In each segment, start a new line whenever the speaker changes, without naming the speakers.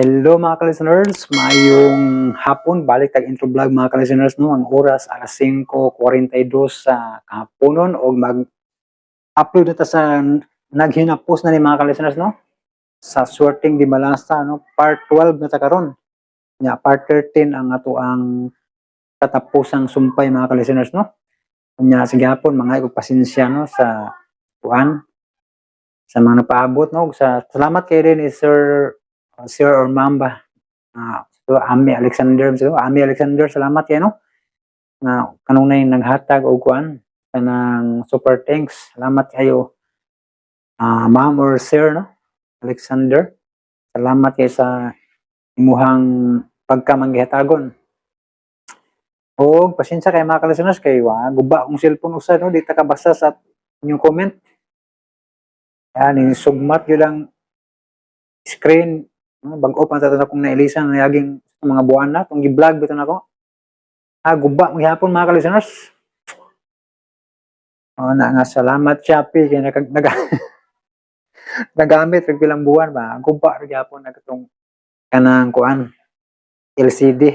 Hello, mga ka-listeners, maayong hapon. Balik tag intro vlog, mga ka-listeners, no. Ang oras alas 5:42 sa kahaponon og mag-upload na ta sa naghinapos na ni, mga ka-listeners, no. Sa Swerteng di Malasa, no. Part 12 na ta karon. Nya part 13 ang ato ang katapusang sumpay, mga ka-listeners, no. Nya sige hapon mga og pasensya, no, sa kuan sa mga napaabot, no. Sa salamat kay din ni Sir or Ma'am ba? So, Ami Alexander, so, Ami Alexander, salamat kay, no. Na kanunay naghatag og kuan kanang super thanks. Salamat kayo. Ma'am or Sir, no? Alexander. Salamat kay sa imuhang pagkamanggihatagon. Og pasensya kay, mga ka-listeners, kay wa guba akong cellphone usa, no, di ta kabasa sa inyong comment. Yan, sugmat yun ang screen, no, bag-o pa ta akong nailisan na yaging mga buwan na tong gi-vlog bitaw nako. Ah, guba maghapon, mga ka-listeners. Oh, na nga salamat Shopee kay nag, nag nagamit rig pilang buwan ba. Guba ra gyapon na katong kanang kuan LCD.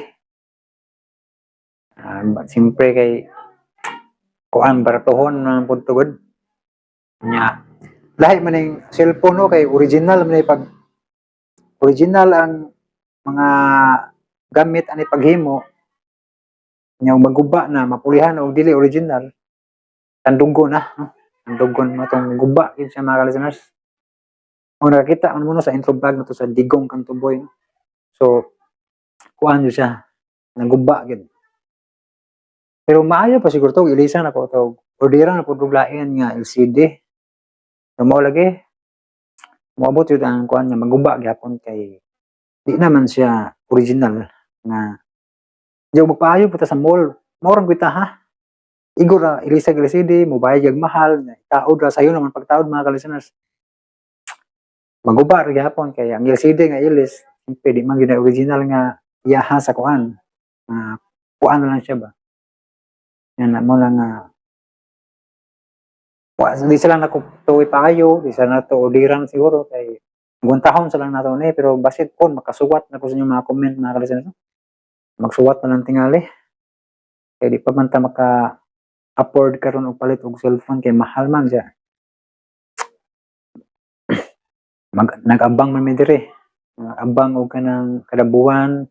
Ah, siyempre kay kuan baratuhon na pud tugod. Nya lahi man ning cellphone, no, kay original man ni, pag original ang mga gamit ani paghimo nya, maguba na, mapulihan og dili original, tandugo na, no, tandugon mo tong guba gid siya, mga listeners. O nakakita man mo, no, sa intro vlog na to sa Digong Kantuboy, no? So kuan jud siya, naguba gid, pero maayo pa siguro to ilisan ako to, orderan na pud og lain nga LCD, pero mao lagi moabot yun ang kuan nga maguba gyapon kay di naman siya original nga. Di magpaayo pa ta sa mall, mao rang kita ha. Igo ra ilisag LCD, mobayad yag mahal, taod ra sayo naman pagtaod, mga ka-listeners. Maguba ra gyapon kay ang LCD nga ilis, siyempre di man gyud na original nga iyaha sa kuan. Kuan na lang siya ba. Yan na mo lang nga wa di sila nako to ipaayo, di sila nato orderan siguro kay guntahon sa lang nato ni, pero basit kon makasuwat na ko sa inyong mga comment, mga ka-listeners. Magsuwat na lang tingali. Kay di pa man ta maka afford karon og palit og cellphone kay mahal man siya. Nag-abang man mi diri. Nag-abang og kanang kada buwan.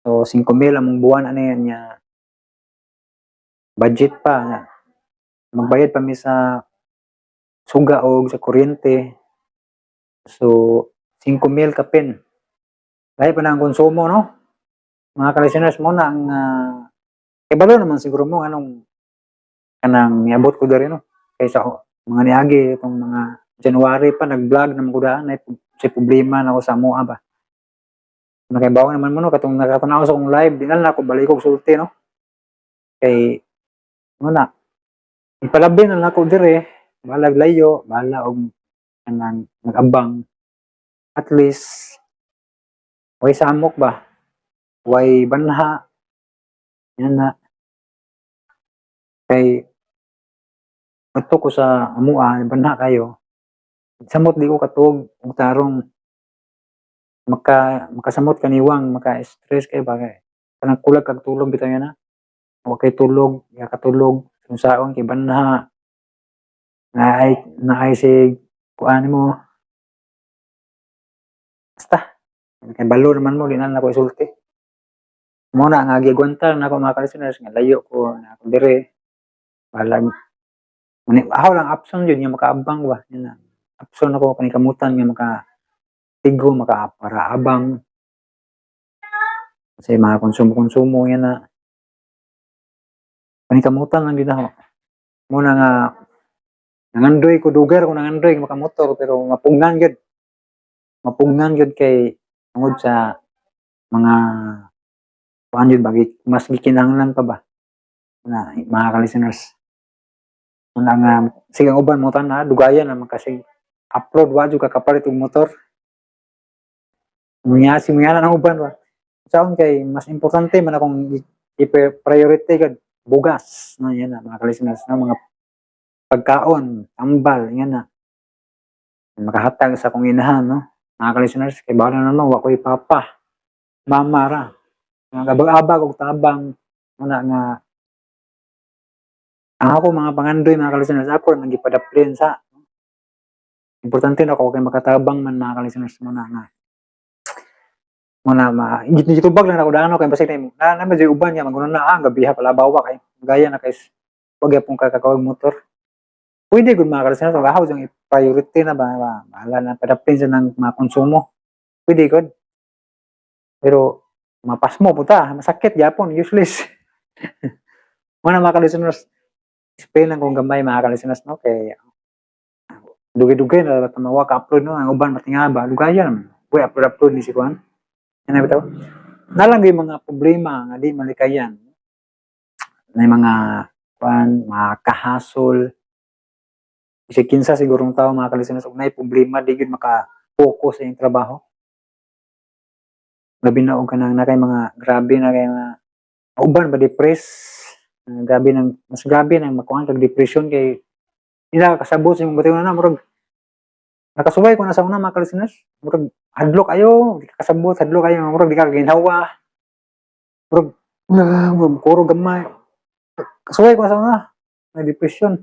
So 5,000 among buwan ani nya, budget pa na magbayad pa mi sa suga og sa kuryente. So 5,000 kapin. Lahi pa na ang konsumo, no? Mga ka-listeners mo na ang kabalo naman siguro mo anong kanang niabot ko diri, no. Kaysa mga niagi itong mga January pa nag-vlog naman ko daan ay sa problema na ako sa amoa ba. Nakaibaw naman mo, no, katong nakatanaw sa akong live, di na lang ako balik og sulti, no. Kay mo na ipalabi na lang ako dire, balag layo, bahala og kanang nag-abang. At least way samok ba? Way banha. Yan na. Kay adto ko sa amua, banha kayo. Samot di ko katuog og tarong makasamot kaniwang, maka-stress kay ba, kay kanang kulag kag tulog bitaw yan na. Wa kay tulog, ya katulog unsaon kay banha. Naay sig kuan mo. Basta kay balo naman mo, di na lang ako isulti. Mo na nga gigwanta na ako, mga ka-listeners, nga layo ko na ako dire. Balag mani ako lang option yun nga makaabang ba. Yan na. Option ako kanikamutan nga maka tigo maka para abang. Kasi mga konsumo-konsumo yan na panikamutan lang gid ako. Mo na nga nangandoy ko, dugay ko nangandoy makamotor, pero mapugnan gyud. Mapugnan gyud kay tungod sa mga kuan yun ba, mas gikinahanglan pa ba na, mga ka-listeners. Muna nga sige ang uban mo tanan dugayan naman kasi upload, wa jud ka kapalit og motor. Munya si munya na ang uban ba. Saon kay mas importante man akong i-priority kag bugas no, yan na, mga ka-listeners, no, mga pagkaon, tambal, yan na. Makahatag sa akong inahan, no. Mga ka-listeners, kay bahala na naman, wa ko'y papa, mama ra. Mga abag-abag og tabang, muna nga, ang ako mga pangandoy, mga ka-listeners, ako nang gipadaplin sa. Importante na ako kay makatabang man, mga ka-listeners, muna nga. Muna ma, gitubag lang ako dano kay basig na na na medyo uban niya maguno na ang gabiha pala bawa kay gaya na kay wag yapon ka kakawag motor. Pwede gud, mga ka-listeners, wag ako yung priority na ba, ba bahala na padapin sa ng mga konsumo. Pwede gud. Pero mapasmo puta, masakit gyapon, useless. Muna, mga ka-listeners, explain lang kung gamay, mga ka-listeners, no, kay dugay-dugay na tamawa ka upload, no, ang uban matinga ba, lugayan naman. Uy, upload upload ni si Juan. Yan na bitaw. Nalang yung mga problema nga di malikayan. Na mga kuan, mga kahasol. Kasi kinsa sigurong tao, mga ka-listeners, og naay problema di gyud maka-focus sa iyang trabaho. Labi na og kanang na kay mga grabe na kay mga uban ba depress. Grabe nang mas grabe nang makuan kag depression kay hindi na kasabot sa imong batiwan na murag nakasuway ko na sa una, mga ka-listeners. Murag hadlok ayo, di ka kasabot, hadlok ayo, murag di ka ginhawa. Murag murag kuro gamay. Kasuway ko na sa una. May depression.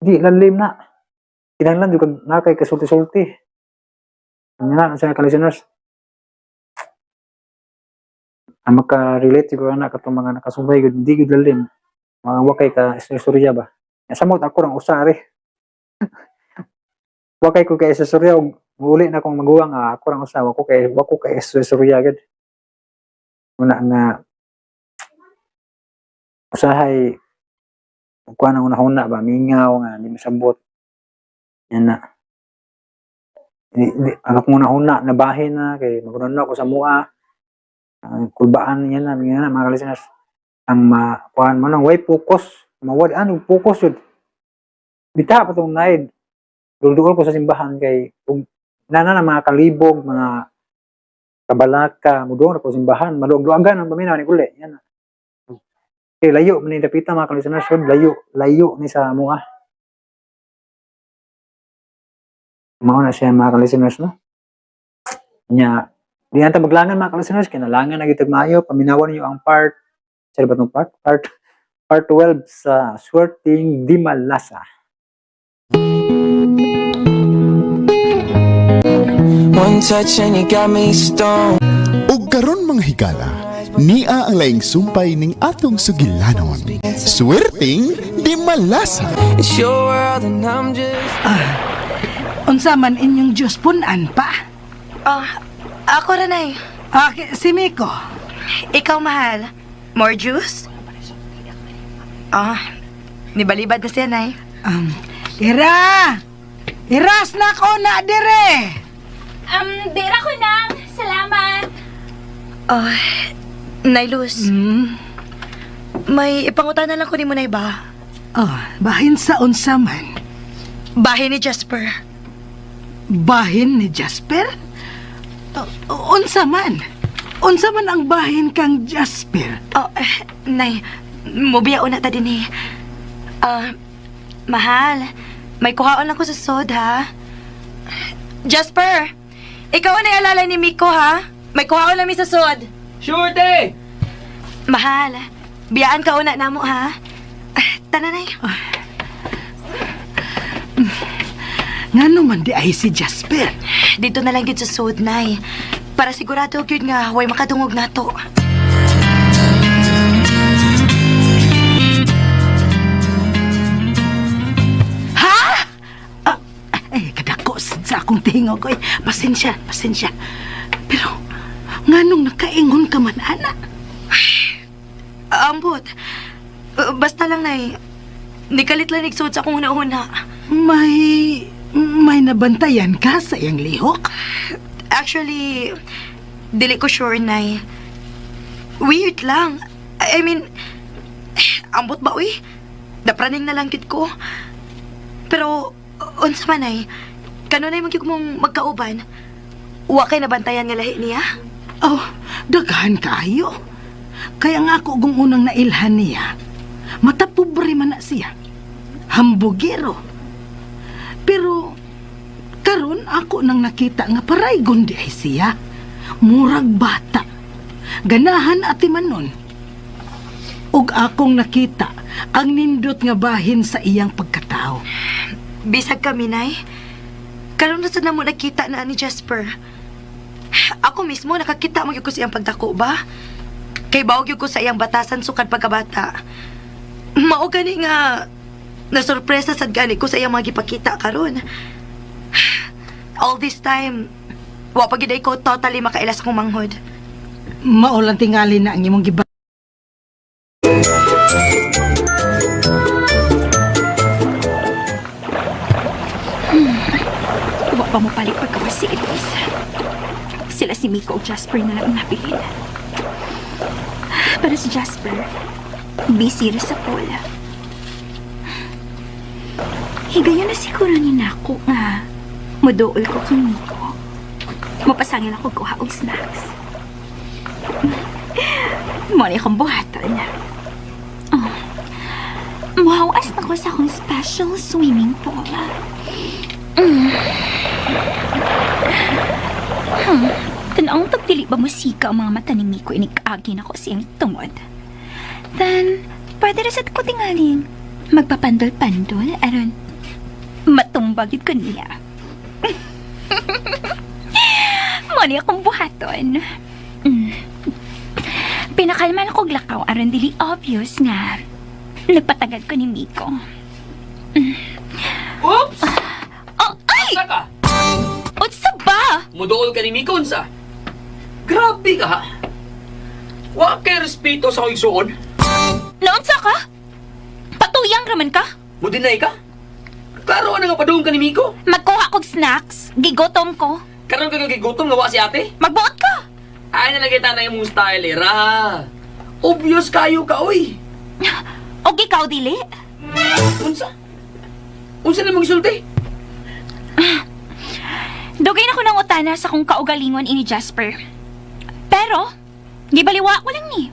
Di lalim na. Kinahanglan jud kag naa kay kasulti-sulti. Ang na sa ka-listeners. Ang maka-relate siguro na katong mga nakasuway gud di gud lalim. Mga wa kay ka istorya ba. Ya, samot ako rang usa ri. Wa kay ko kay istorya og uli na akong maguwang, ako rang usa wa ko kay istorya gud. Una nga usahay kuan ang una-una ba mingaw nga di masabot. Yan na. Di, ang akong una-una nabahin na kay magunan na ako sa mua. Ang kulbaan yan na mga listeners. Ang ma kuan mo nang way focus, mawad ano focus yun. Bita pa tong naid. Dulduol ko sa simbahan kay ug nana na mga kalibog, mga kabalaka, muduol ko sa simbahan, maluag-luagan ang paminaw ni uli. Yan na. Kay layo man ni dapita, mga ka-listeners, yun, layo, layo ni sa mua. Mao na siya, mga ka-listeners, no? Nya, di na ta maglangan, mga ka-listeners, kay nalangan na gyud maayo, paminawan niyo ang part, sa ba tong part? Part 12 sa Swerteng Di Malasa.
One touch and you got me stoned.
Ug karon, mga higala, nia ang laing sumpay ning atong sugilanon. Swerteng di malasa.
It's your world and I'm just.
Unsa man inyong Diyos punan pa?
Oh, ako rin ay.
Ah, si Miko.
Ikaw, mahal. More juice? Ah, nibalibad na siya, Nay.
Ira! Iras na ko na dire!
Dira ko nang. Salamat.
Oh, Nay Luz, may ipangutana lang ko ni mo, Nay ba?
Oh, bahin sa unsa man.
Bahin ni Jasper.
Bahin ni Jasper? Oh, unsa man? Unsa man ang bahin kang Jasper?
Oh, eh, Nay, mubiya una ta din eh. Ah, mahal, may kuhaon lang ko sa sod, ha? Jasper, ikaw ang naialala ni Miko, ha? May kuhaon lang mi sa sod.
Sure day!
Mahal, biyaan ka una namo, ha? Ah, tana, Nay.
Ngano man di ay si Jasper?
Dito na lang gyud sa sud, Nay. Para sigurado gyud nga way makadungog nato.
Ha? Ah, eh, kadako sa akong tingog. Oy. Pasensya, pasensya. Pero, nganong nakaingon ka man, ana?
Ambot. Basta lang, Nay. Nikalit lang nigsuod sa akong una-una.
May nabantayan ka sa iyang lihok?
Actually, dili ko sure, Nay. Weird lang. I mean, ambot ba, uy? Napraning na lang gid ko. Pero, unsa man, Nay? Kanunay man gyud mong magkauban. Wa kay nabantayan nga lahi niya?
Oh, daghan kaayo. Kaya nga ako kung unang nailhan niya, matapobre man na siya. Hambugero. Pero, karon Karon ako nang nakita nga paraygon di ay siya. Murag bata. Ganahan ati manon. Ug akong nakita ang nindot nga bahin sa iyang pagkatao.
Bisag kami, Nay. Karon na sad na mo nakita na ni Jasper. Ako mismo nakakita mo gyud ko sa iyang pagdako ba? Kay bawog gyud ko sa iyang batasan sukad pagkabata. Mao gani nga nasorpresa sad gani ko sa iyang mga gipakita karon. All this time, wa pa gid ay ko totally makailas akong manghod.
Mao lang tingali na ang imong giba.
Wa pa mo palit pagkawas si Elise. Sila si Miko o Jasper na lang ang nabilin. Pero si Jasper, busy ra sa pool. Higayon na siguro ni Nako nga muduol ko kang Miko. Mapasangil ako kuha og snacks. Mo ni akong buhaton. Oh. Muhawas na ko sa akong special swimming pool. Tanong pagdili ba musika ang mga mata ni Miko inig-agi na ko siyang tungod. Then, pwede ra sad ko tingaling magpapandol-pandol aron matumbag yun ko niya. Mo ni akong buhaton. Pinakalma na kog lakaw aron dili obvious nga nagpatagad ko ni Miko.
Oops!
Oh, ay!
Unsa ka?
Unsa ba?
Muduol ka ni Miko, unsa? Grabe ka ha! Wa kay respeto sa akong igsuon.
Naunsa ka? Patuyang raman ka?
Mudinay ka? Klaro na nga padung ka ni Miko.
Magkuha kog snacks, gigotom ko.
Karon ka gigutom nga wa si ate.
Magbuot ka!
Ay na kita na imong style eh, ra. Obvious kayo ka oy.
Og ikaw dili?
Unsa? Unsa na mong gisulti?
Dugay na ko nang utana sa kong kaugalingon ini Jasper. Pero, gibaliwa ko lang ni.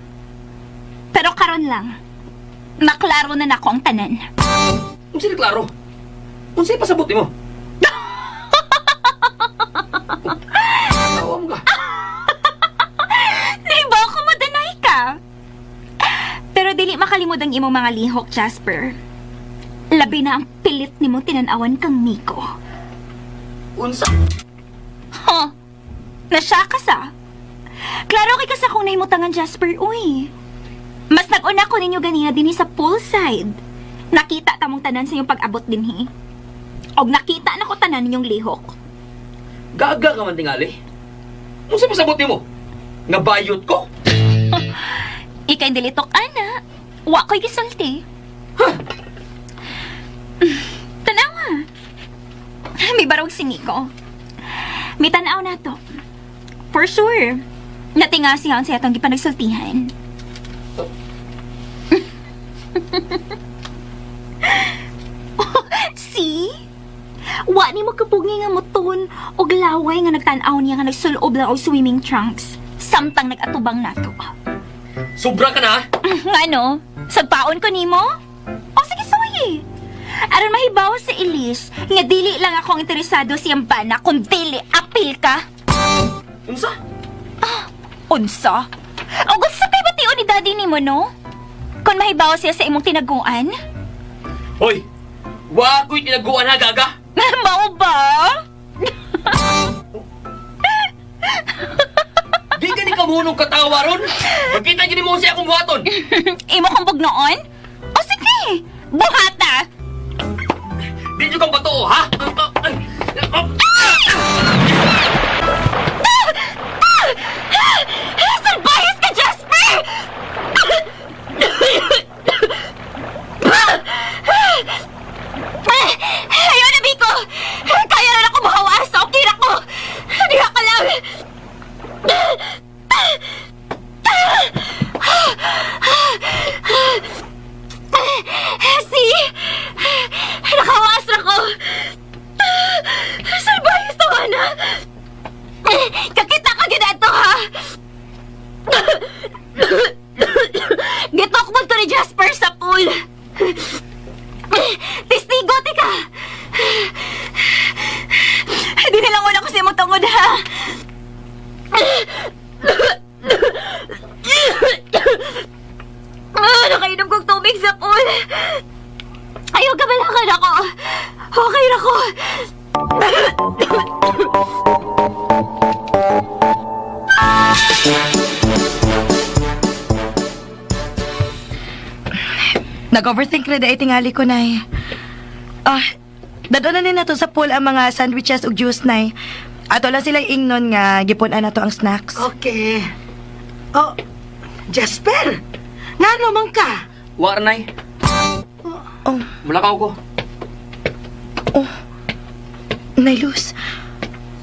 Pero karon lang, maklaro na nako ang tanan.
Unsa na klaro? Unsa pasabot nimo? Tawa mo ka.
Di ba ako madanay ka? Pero dili makalimod ang imong mga lihok, Jasper. Labi na ang pilit nimong tinanawan kang Miko.
Unsa?
Huh? Nasya ka sa? Klaro kay ka sa kung nahimutangan, Jasper, uy. Mas nag-una ko ninyo ganina dinhi sa poolside. Nakita tamong tanan sa iyong pag-abot dinhi. Og nakita na ko tanan ninyong lihok.
Gaga ka man tingali. Unsa pasabot nimo? Nga bayot ko?
Ikay dilitok ana. Wa ko'y gisulti. Tanawa. May barog si Nico. May tanaw na to. For sure. Natinga siya sa atong gipanagsultihan. See? Wa ni mo kapugi nga muton og laway nga nagtan-aw niya nga nagsulob lang og swimming trunks samtang nag-atubang nato.
Sobra ka na ha?
Ano? Sagpaon ko nimo? O sige, suwaye. Aron mahibaw sa Elise, nga dili lang ako ang interesado siyang bana kung dili apil ka.
Unsa?
Unsa? O gusto kay bation ni daddy nimo, no? Kung mahibaw siya sa imong tinaguan?
Hoy! Wa ko'y tinaguan ha, gaga!
Mao ba?
Di ka ni kamunong katawa ron! Magkita gini mo siya akong buhaton!
Imo kong bugnoon? O sige, buhata!
Di nyo kang batoo, ha?
Salbayas ka, Jasper! Ayaw na, Biko! Kaya na ako mahawas! Okay na ko! Diha ka lang! See? Nakahawas na ko! Salbayas na na! Kakita ka ginato, ha? Gitokbod ko ni Jasper sa pool. Testigo, tika. Dinilangon ako sa imong tungod, ha? Ah, nakainom kong tubig sa pool. Ayaw, kabalakan ako. Okay na ko.
Nag-overthink na dahil tingali ko, Nay. Ah, dadon na ni nato sa pool ang mga sandwiches ug juice, Nay. Ato lang sila ingnon nga gipon-an nato ang snacks.
Okay. Oh, Jasper! Ngano man ka?
Wa ra, Nay.
Oh.
Mulakaw ko.
Nay Luz,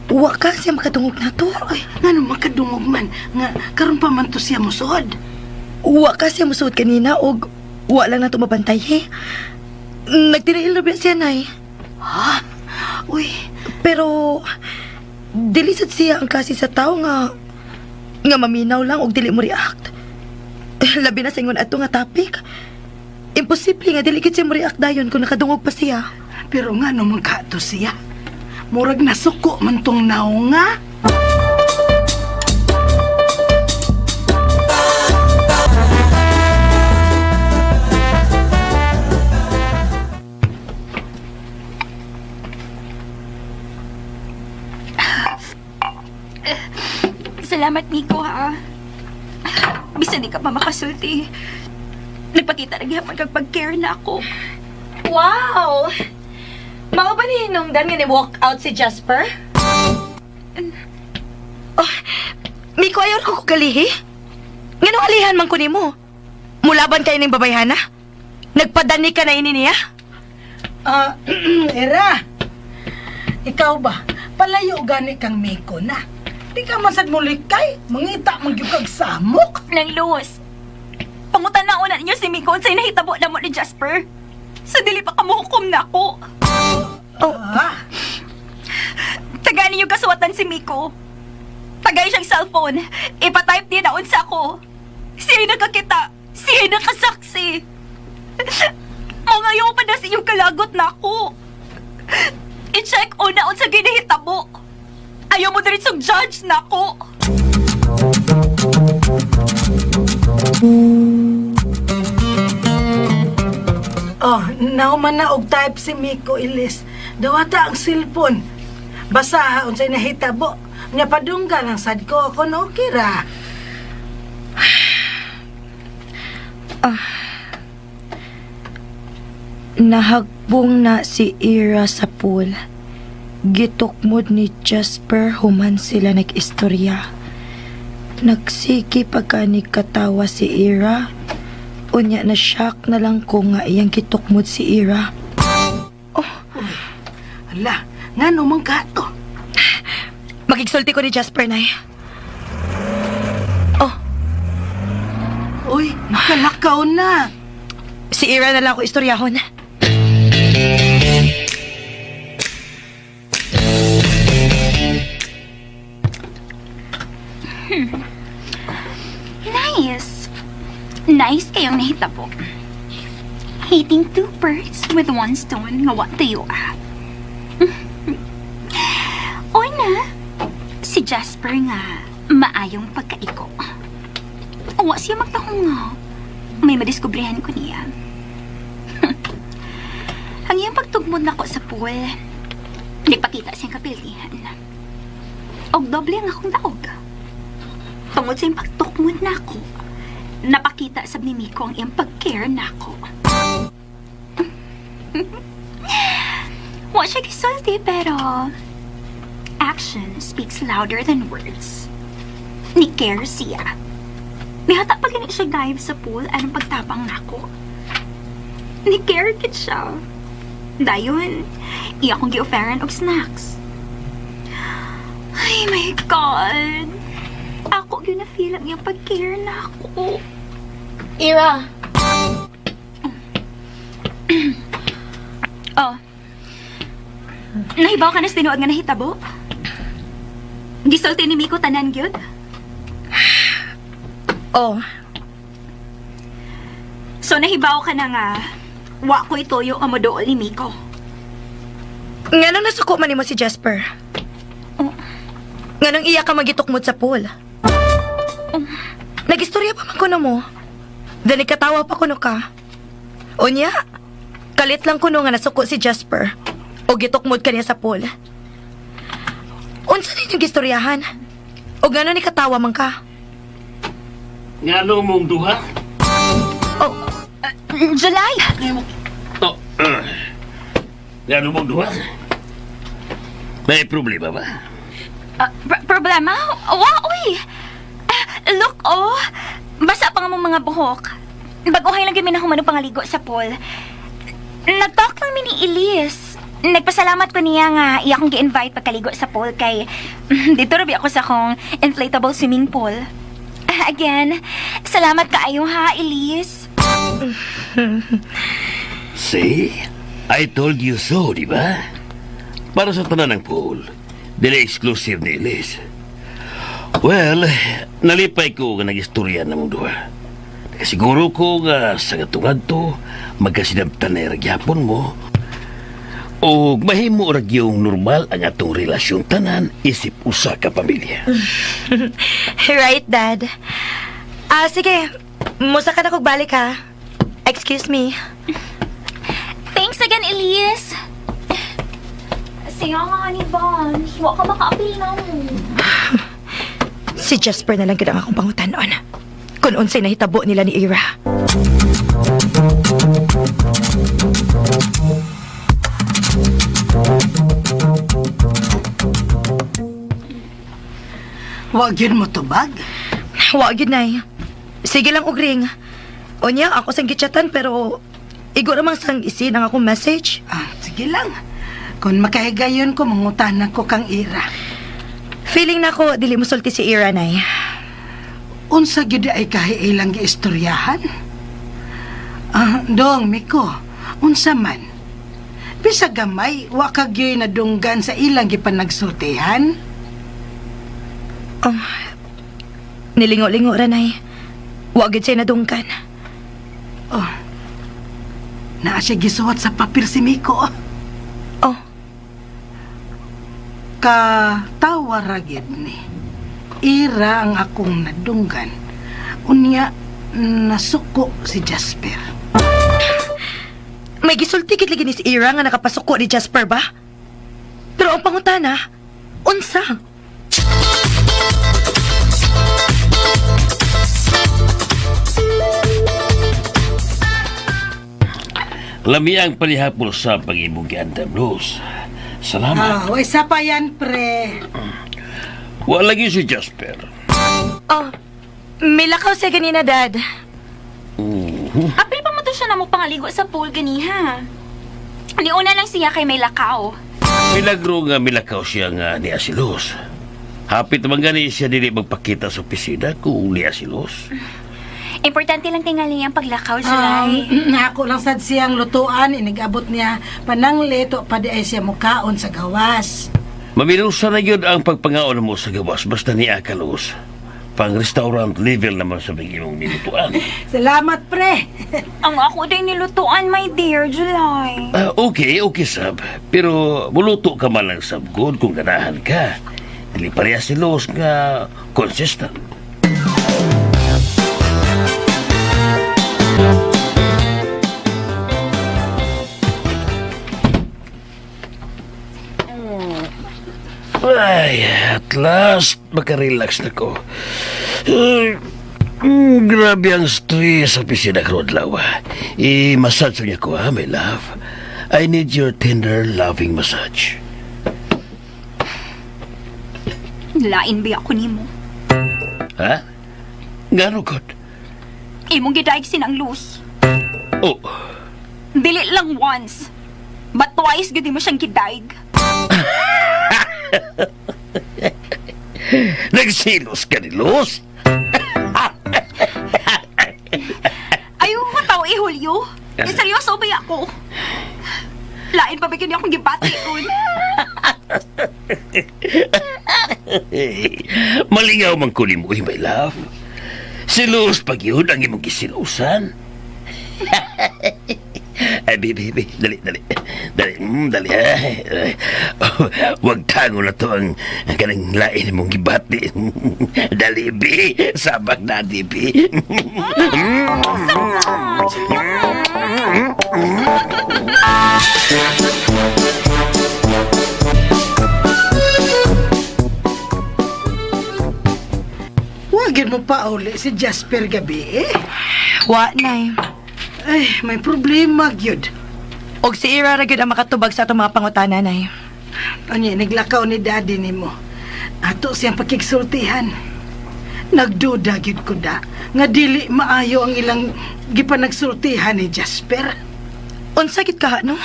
wa ka siya makadungog na to.
Ay, ngano makadungog man nga karon pa man to siya mosuod.
Wa ka siya musuot kanina og wa lang nato mabantay, he. Nagtinail na ba siya, Nay?
Ha? Uy,
Pero dili sad siya ang klase sa tao nga nga maminaw lang og dili mo react. Labi na sa ingon ato nga topic. Imposible nga dili gid siya mo react dayon kung nakadungog pa siya.
pero ngano man ka to siya? Murag nasuko man tong naong nga.
Salamat, Miko, ha? Bisan di ka pa makasulti. Nagpakita na gihapon kag pag-care na ako.
Wow! Mao ba ni hinungdan nga ni walk out si Jasper? Oh, Miko, ayaw ko kugalihi. Nganong alihan man ko nimo? Mulaban kayo ning babayhana? Nagpadani ka na ini niya?
Ah, Era. Ikaw ba? Palayo gani kang Miko na. Di ka man sad mulikay, mangita man gyud kag samok.
Nang Luz, pangutan na una ninyo si Miko unsay nahitabo na mo ni Jasper. Sa dili pa kamuhukom na ako.
Oh,
Ah,
Tagaan ninyo kasuwatan si Miko. Tagay siyang cellphone. Ipatype niya na unsa ko. Siya nakakita. Siya nakasaksi. Mga ayaw pa na sa inyong kalagot na ako. I-check una unsa ginahitabo. Ayaw mo diretsong judge na ako.
Oh, nauman na og type si Miko Ilis. Dawata ang cellphone. Basta ha, unsay nahitabo. Nya padunggan ang sad ko kon okay ra.
Nahagbong na si Ira sa pool. Gitukmod ni Jasper human sila nag-istorya. Nagsige pagka ni katawa si Ira. Unya na shock na lang ko nga iyang gitukmod si Ira.
Hala, ngano man ka to?
Makigsulti ko ni Jasper, Nay. Oh,
Uy, nakalakaw na.
si Ira na lang ako istoryahon.
Nice. Nice kayong nahitabo. Hating two birds with one stone nga wa tayo ah. Una, si Jasper nga maayong pagkaiko. Wa siya magtahong nga. May madiskubrehan ko niya. Ang iyang pagtugmod nako sa pool, nagpakita siyang kapildihan. Og doble ang akong daog. Tungod sa iyang pagtukmod nako, napakita sab ni Miko ang iyang pag-care nako. Wa siya gisulti pero action speaks louder than words. Ni care siya. Mihata pa gani siya dive sa pool anong pagtabang nako. Ni care kit siya. Dayon, iya akong gi-offeran og snacks. Ay my God! Ako yun na feel ang iyang pag-care na ako.
Ira!
Oh. Nahibaw ka na sa tinuod nga nahitabo? Gisulti ni Miko tanan gyud?
Oh,
So nahibaw ka na nga wa ko ituyo nga moduol ni Miko.
ngano nasuko man nimo si Jasper? Nganong iya ka magitukmod sa pool? Nagistorya pa man kuno mo. Dali katawa pa kuno ka. Unya, kalit lang kuno nga nasuko si Jasper. O gitukmod kaniya sa pool. Unsa ninyong gistoryahan? O gano'n ni katawa man ka?
Ngano mong duha?
Oh,
July!
Oh, Ngano mong duha? May problema ba?
Problema? Wa, uy! Ah, look, oh! Basa pa nga mong mga buhok. Baguhay lang kami na humano pangaligo sa pool. Nag-talk lang mi ni Elise. Nagpasalamat ko niya nga iya akong gi-invite pagkaligo sa pool kay dito rabi ako sa akong inflatable swimming pool. Ah, again, salamat kaayo ha, Elise.
See? I told you so, di ba? Para sa tanan ng pool, dili exclusive ni Elise. Well, nalipay ko nga nag-istorya na mong duha. Siguro ko nga sa katungad to, magkasinabtan na gyapon mo. O mahimo ra gyung normal ang atong relasyon tanan isip usa ka pamilya.
Right, Dad. Ah, sige. Musa ka na kog balik ha. Excuse me.
Thanks again, Elise. Siya nga ni Von. Wa ka makaapil na mo.
Si Jasper na lang gid ang akong pangutanon. Kung unsay nahitabo nila ni Ira.
Wa gyud mo tubag.
Wa gyud nay. Sige lang og ring. Unya ako sang gitchatan pero igo ra man sang isin ang akong message.
Ah, sige lang. Kung makahigayon ko, mangutanan ko kang Ira.
Feeling nako dili mosulti si Ira nay.
Unsa gyud ay kahi ilang giistoryahan? Ah, dong Miko, unsa man? Bisag gamay, wa ka gyud nadunggan sa ilang gipanagsultihan.
Oh, nilingo-lingo ra nay. Wa gyud siya nadungkan.
Oh. Naa siya gisuwat sa papir si Miko.
Oh,
Katawa ra gyud ni. Ira ang akong nadunggan. Unya nasuko si Jasper.
May gisulti gid lagi ni si Ira nga nakapasuko ni Jasper ba? Pero ang pangutana, unsa?
Lami ang palihapon sa pag-ibong giandam, Luz. Salamat.
Ah, way sa pa yan, pre.
Wa lagi si Jasper.
Oh, milakaw siya ganina, Dad.
Apil pa mo to siya na mo pangaligo sa pool ganiha. Niuna lang siya kay may lakaw.
Milagro nga milakaw siya nga niya si Luz. Hapit man gani siya dili magpakita sa opisina kung niya si Luz.
Importante lang tingali ang paglakaw, July.
Ako lang sad siyang lutuan, inigabot niya pananglit o pa di ay siya mukaon sa gawas.
Maminusa na yun ang pagpangaon mo sa gawas basta niya ka, Luz. Pang restaurant level naman sa mga imong nilutuan.
Salamat, pre.
Ang ako din nilutuan, my dear, July.
Ah, okay, okay, sab. Pero muluto ka man lang, sab, good kung ganahan ka. Dili pareha si Luz nga consistent. Ay, at last, makarelax na ko. Ay, grabe ang stress sa opisina ko, adlaw. I-massage niya ko, ha, my love. I need your tender, loving massage.
Lain ba ako nimo?
Ha? Ngano, God?
Imong gidaig sinang luz.
Oh,
Dili lang once. But twice gud mo siyang gidaig.
nagsilos ka ni Luz?
Ayaw ko tao eh, Julio. Eh, seryoso ba ako? Lain pa ba yun akong gibati ron?
Eh, malingaw man ko ni mo, eh, my love. Si Luz pag yun ang imong gisilusan. Ay, bi, bi, bi. Dali, dali. Dali, dali. Ay, ay. Oh, wag tango na to ang kanang lain mong gibati. Dali, bi. Sabak na, di, bi.
Wagin mo pa uli si Jasper gabi eh.
Wa, Nay.
Ay, may problema gyud.
Og si Ira ra gyud ang makatubag sa atong mga pangutana, Nay.
Unya, naglakaw ni daddy nimo. Ato siyang pakigsultihan. Nagduda gyud ko da nga dili maayo ang ilang gipanagsultihan ni Jasper.
Unsa gid ka, no?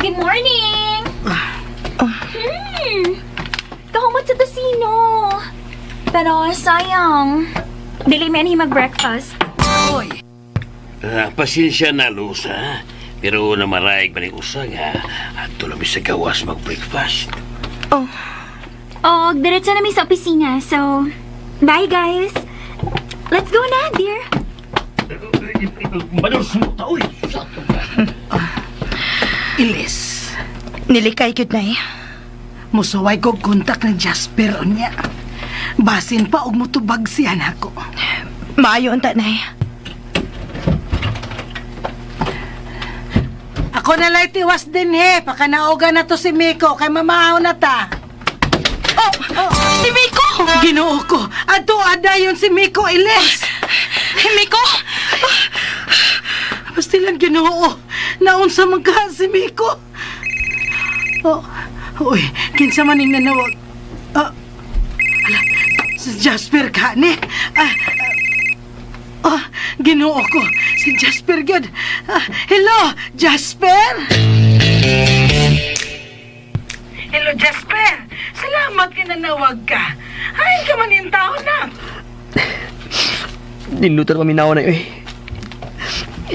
Good morning! Kahumot sa tosino. Pero sayang, dili man mag-breakfast.
Oy,
Ah, pasensya na, Luz, ha? Pero namaraig ba ni Usang, ha? At tuloy sa gawas mag-breakfast.
Oh,
Og diretso na mi sa opisina, so bye guys. Let's go na, dear.
Manus mo ta, uy!
Ilis.
Nilikay gyud, Nay.
Musuway ko kontak ni Jasper unya. Basin pa og mutubag siya nako.
Maayo unta, Nay.
Ako na lang tiwas din he. Pakanaoga na to si Miko kay mamahaw na ta.
Oh, si Miko!
Ginoo ko. Adto adayon si Miko Ilis.
Miko!
Pastilan Ginoo. Naunsa man ka si Miko. Oh, uy, kinsa man ning nanawag. Ah, ala, si Jasper ka ni. Ah, ah, ah, Ginoo ko. Si Jasper gyud. Ah, hello, Jasper. Hello, Jasper. Salamat kinanawag ka. Ay, ka man yung tao na.
Ninutan paminaw na eh.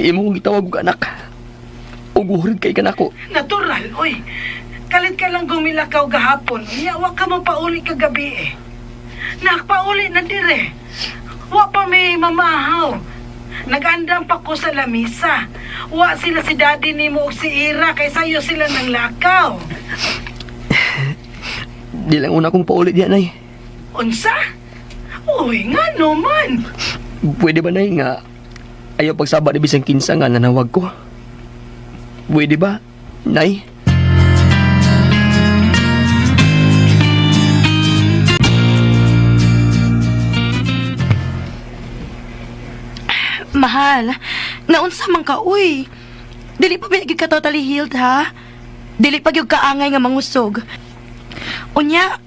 Imo kong gitawag og anak. Ug uhurid kay kanako.
Natural, oy. Kalit ka lang gumilakaw gahapon. Unya, wa ka mo pauli kagabi eh. Nakpauli na dire. Wa pa may mamahaw. Nag-andam pa ko sa lamisa. Wa sila si daddy ni mo ug si Ira kay sayo sila ng lakaw.
Di lang una kong pauli diyan ay.
Unsa? Uy, nga no man.
Pwede ba nay nga ayaw pagsaba ni bisang kinsa nga nanawag ko? Pwede ba, nay?
Mahal, naunsa man ka, uy. Dili pa ba gyud ka totally healed, ha? Dili pa gyud kaangay nga mangusog. Unya,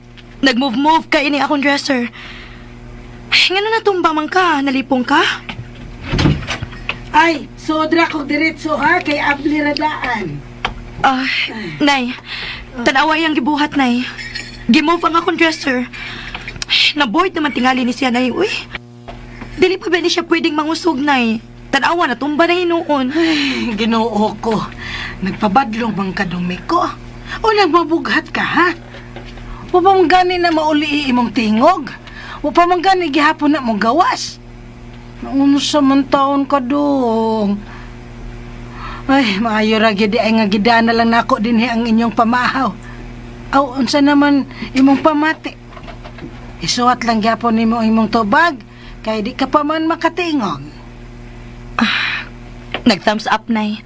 nag-move-move ka ini akong dresser. Ay, ngano natumba man ka? Nalipong ka?
Ay, sodra kog diretso ha kay abli radaan.
Ah, Nay, tanawa iyang gibuhat, Nay. Gimove ang akong dresser. Ay, na-bored naman tingali ni siya, Nay, uy. Dili pa ba ni siya pwedeng mangusog, Nay? Tanawa, natumba na hinuon.
Ay, Ginoo ko. Nagpabadlong bang kadumi ko? O nagmabughat ka, ha? Wa pa man gani na mauli imong tingog. Wa pa man gani gihapon na mong gawas. Naunsa man taon ka dong. Ay, maayo ra gyud ay nga gidana lang nako dinhi ang inyong pamahaw. Aw, unsa naman imong pamati? Isuwat lang gyapon nimo ang imong tubag kay di ka pa man makatingog.
Nag-thumbs up, Nay.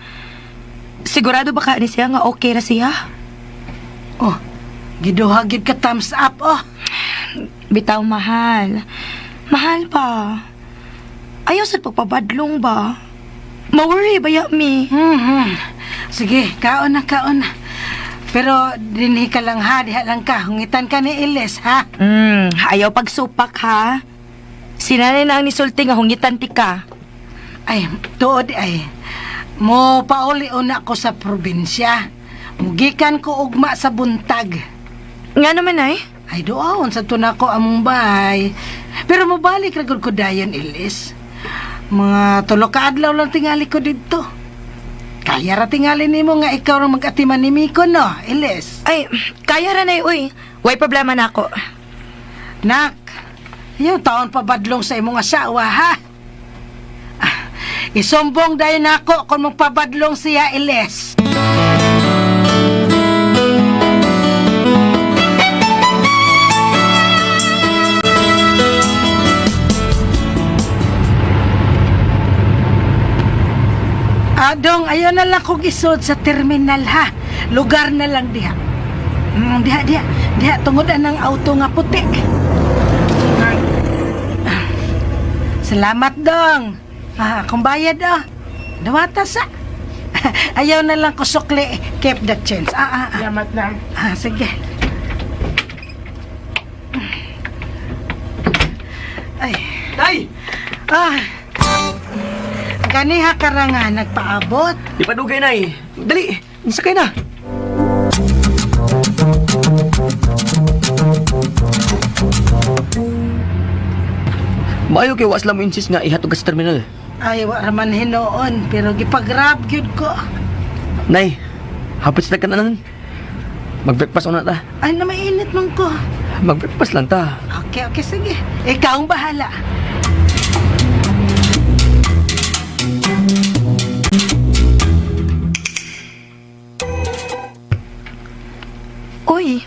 Sigurado ba ka ni siya nga okay ra siya?
Oh, giduha gid ka thumbs up oh.
Bitaw, mahal. Mahal pa. Ayaw sa pagpabadlong ba? Ma-worry ba ya mi?
Sige, kaon na, kaon na. Pero dinhi ka lang ha, diha lang ka. Hungitan ka ni Ilis ha.
Ayaw pagsupak ha. Sinanay na ang nisulti nga hungitan ti ka.
Ay, tuod ay. Mo pauli una ko sa probinsya. Mugikan ko ugma sa buntag.
Nga naman ay?
Ay, doon sa tuna ko among bahay. Pero mobalik ra gud ko dayon, Ilis. Mga tulo ka adlaw lang tingali ko didto. Kaya ra tingali nimo nga ikaw ra mag-atiman ni Miko, no, Ilis?
Ay, kaya ra nay uy. Way problema na ako.
Nak, yung taon pa badlong sa imong asawa, ha? Ah, Isumbong dayon nako kung magpabadlong siya, Eles. Adong, ayaw na lang kong isod sa terminal ha. Lugar na lang diha. Diha, diha. Diha, tungod ang auto nga puti. Ah, salamat, dong. Ah, akong bayad, oh. Dawata sa. Ayaw na lang ko sukli. Keep the change. Ah, ah, ah.
Salamat na.
Ah, sige. Ay.
Nay!
Ah. Ganiha ka ra nga nagpaabot.
Di pa dugay, Nay. Dali, sakay na. Maayo kay was lang mo insist nga ihatod ka sa terminal.
Ay, wa raman hinuon, pero gipagrab gyud ko.
Nay, hapit sa kananan. Mag-breakfast una ta.
Ay, na mainit man ko.
Mag-breakfast lang ta.
Okay, okay, sige. Ikaw ang bahala.
Uy,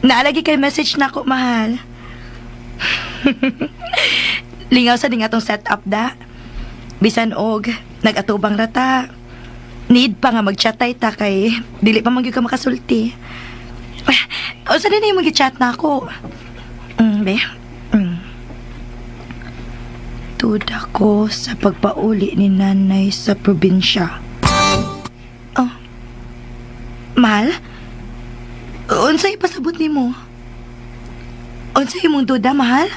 naalagi kay message na ko, mahal. Lingaw sa ding atong setup da. Bisan og, nag-atubang rata. Need pa nga mag-chat ta kay dili pa man gyud ka makasulti. O sa din yung mag-chat na ako. Be. Tuda ko sa pagpauli ni nanay sa probinsya. Oh. Mahal? Unsay ipasabot nimo? Unsay imong duda, mahal?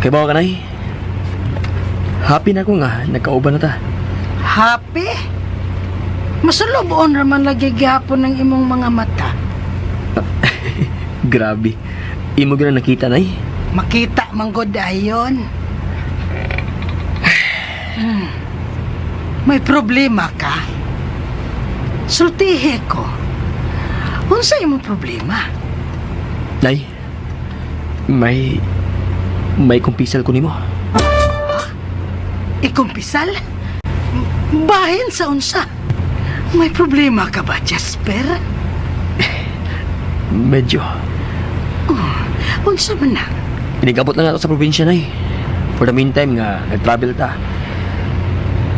Kay bawa ka, Nay. Happy na ko nga, nagkauban na ta.
Happy? Masulubon raman lagi gihapon ng imong mga mata.
Grabe. Imo gyud na nakita, Nay.
Makita man gud ayon. May problema ka? Sultihi ko. Unsa imong problema?
Nay, may kumpisal ko nimo.
Ikumpisal? Bahin sa unsa? May problema ka ba, Jasper?
Medyo.
Unsa man na?
Inigabot lang ako sa probinsya, Nay. For the meantime nga, nag-travel ta.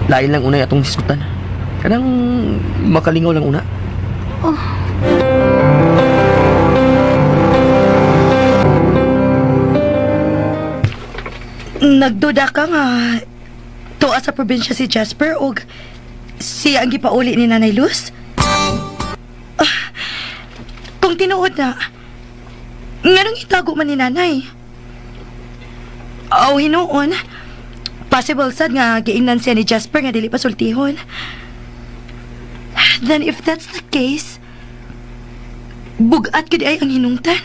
Lain lang unay atong hisgutan. Kanang makalingaw lang una.
Nagduda ka nga tuwa sa probinsya si Jasper og siya ang gipauli ni Nanay Luz? Ah, kung tinuod na, nganong itago man ni Nanay? Aw, hinuon. Possible sad nga giingnan siya ni Jasper nga dili pa sultihon. Then if that's the case, bugat gid ay ang hinungtan.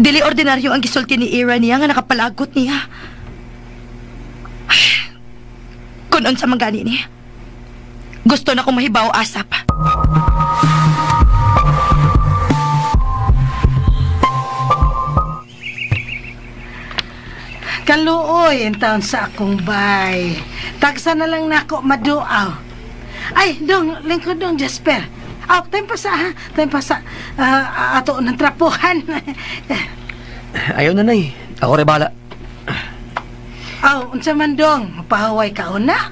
Dili ordinaryo ang gisulti ni Ira niya nga nakapalagot niya. Kung unsa man gani ni. Gusto na kong mahibaw asap.
Kaluoy in taon sa akong bay. Tagsa na lang nako maduaw. Ay, dong, lingkod dong, Jasper. Aw, time pa sa, ha? Time pa sa, ah, ato ng trapuhan.
Ayaw na, Nay. Ako rin bahala.
Aw, unsa man dong, mapahaway ka una?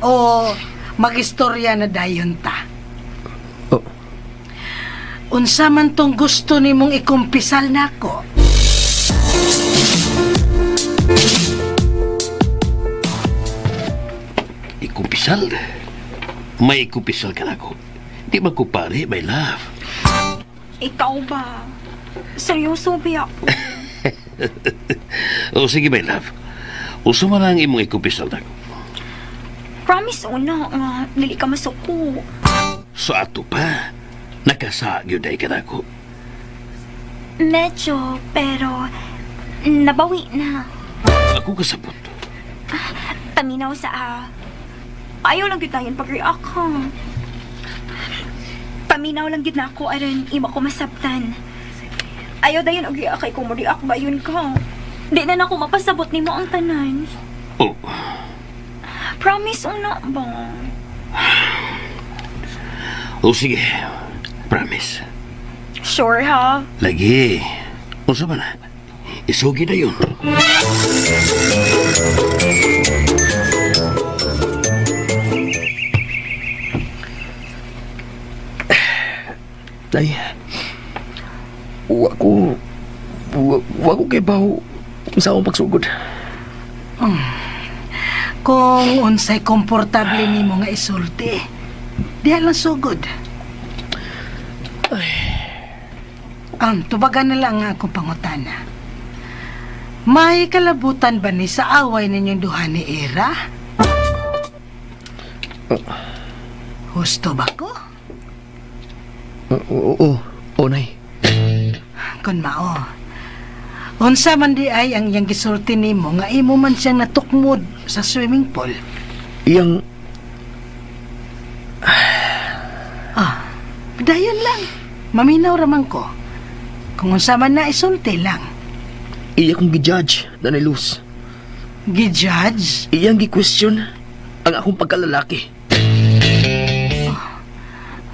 O magistorya na dayon ta?
Oh,
Unsa man tong gusto nimong ikumpisal nako?
Ikumpisal? May ikumpisal ka na ako. Di ba ko pare, my love?
Ikaw ba? Seryoso ba ako?
O sige, my love. Uso man ang imong ikumpisal na ako.
Promise una nga dili ka masuko.
So ato pa, nakasagyo day ka na ako.
Medyo, pero nabawi na.
Ako kasabot.
Paminaw sa ah. Ayaw lang kita yun pag-react ha. Ipaminaw lang gyud na ako aron imo ko masabtan. Ayaw dayon og react kay kung mo react ba yun ka. Di na nako mapasabot nimo ang tanan.
Oh,
Promise una ba?
oh sige. Promise.
Sure ha?
Lagi. Unsa man na? Isugi na yun.
Nay, wa ko, wa ko kay baho sa akong pagsugod.
Kung unsay komportable nimo nga isulti, diha lang sugod. Ang tubagan na lang ang akong pangutana. May kalabutan ba ni sa away ninyong duha ni Era? Husto ba ko?
Oo, oo, oo, Nay.
Kun mao. Unsa man di ay ang iyang gisulti nimo nga imo man siyang natukmod sa swimming pool.
Iyang,
Ah, dayon lang. Maminaw raman ko. Kung unsa man na isulti lang.
iya kong gi-judge, Nanay Luz.
Gi-judge?
Iyang gi-question ang akong pagkalalaki.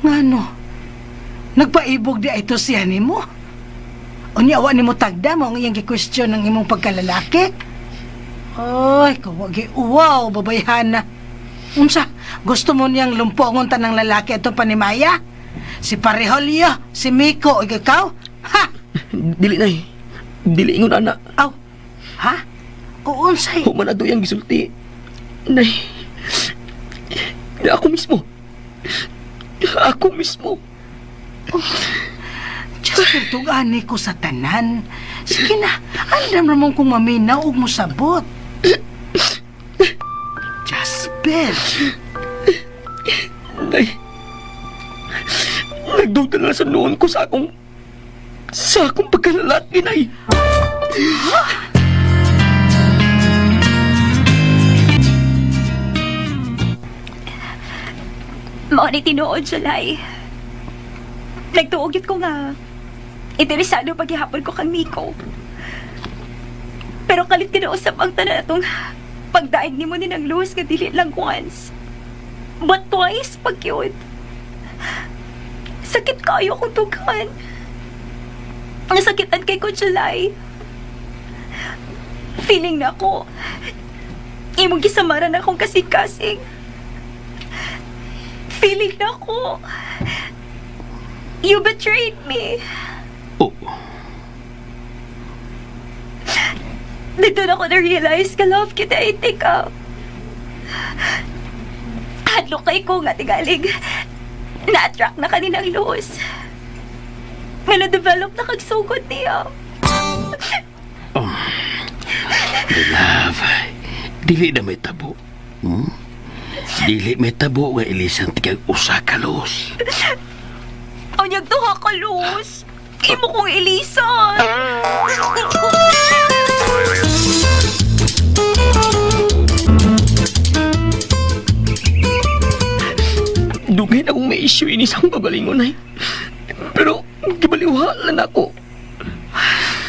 Ngano? Nagpaibog di ito siya nimo? Unya wa nimo tagda mo ang iyang gi-question ang imong pagkalalaki? Oy, kawagi uwaw babayhana. Unsa? Gusto mo niyang lumpongon tanang lalaki atong panimaya? Si Pareholio, si Miko, ug ikaw? Ha?
Dili, Nay. Dili ingon ana.
Aw. Ha? O unsay?
Human na iyang gisulti. Nay, ako mismo. Ako mismo.
Diyos ko, ani ko sa tanan. Sige na, andam ramon kong maminaw ug mosabot. Jasper,
Nay, nagduda na sa noon ko sa akong pagkalalaki, Nay.
Mao ni tinuod July. Nagtuo gyud ko nga interesado paghihapon ko kang Miko. Pero kalit kinausap ang tanan atong pagdaig nimo ni ng Luz nga dili lang once. But twice pag yun. Sakit kayo kong tughan. Nasakitan kay ko July. Feeling na ako. Imong gisamaran akong kasing-kasing. Feeling na ako. You betrayed me.
Oh,
Dito na ako na-realize ka love kita eh, teka. Hadlok kay ko nga tigalig. Na-attract na kaninang Luz. Nga na-develop na kagsugod niya.
my love. Dili na may tabo. Hmm? Dili may tabo nga ilisan tigag usa ka los.
Unyag duha ka, Luz. Imo kong ilisan.
Dugay na akong may issue ini sa akong kagalingon, Nay. Pero, gibaliwala na ako.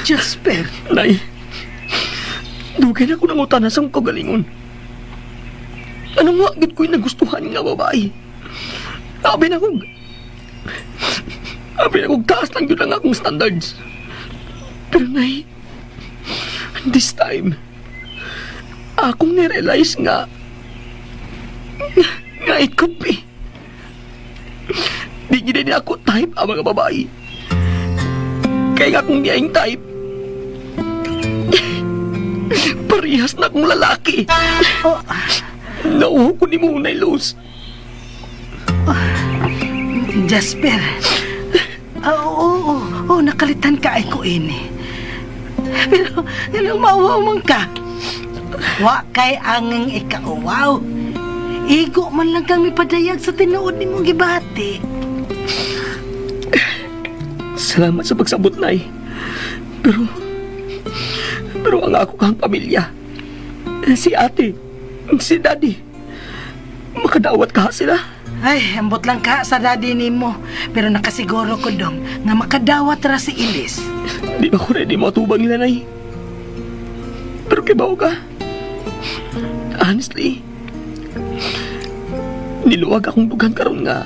Jasper,
Nay, dugay na ako nangutana sa akong kagalingon. Anong wa gid ko'y nagustuhan nga babae? Abi na kong... Abi na kong taas lang yun ang akong standards. Pero Nay, this time, akong nirealize nga nga it could be. Di gid ni ako type ang mga babae. Kaya nga kung diyaing type, parehas na akong lalaki.
Oh.
Nauho ko ni mo, Nay Luz.
Jasper. Ah, oo, oo, oo, nakalitan ka ay ko ini. Pero, anong mauwaw man ka? Wa kay angeng ikauwaw. Igo man lang kang mipadayag sa tinuod nimong gibati.
Salamat sa pagsabot, Nay. Pero, pero ang ako kang pamilya, si ate, si daddy, makadawat ka sila.
Ay, ambot lang ka sa daddy nimo. Pero nakasiguro ko dong nga makadawat ra si Elise.
Di ba ko ready matubang nila, Nay? Pero kibaw ka. Honestly, niluwag akong dugan karon nga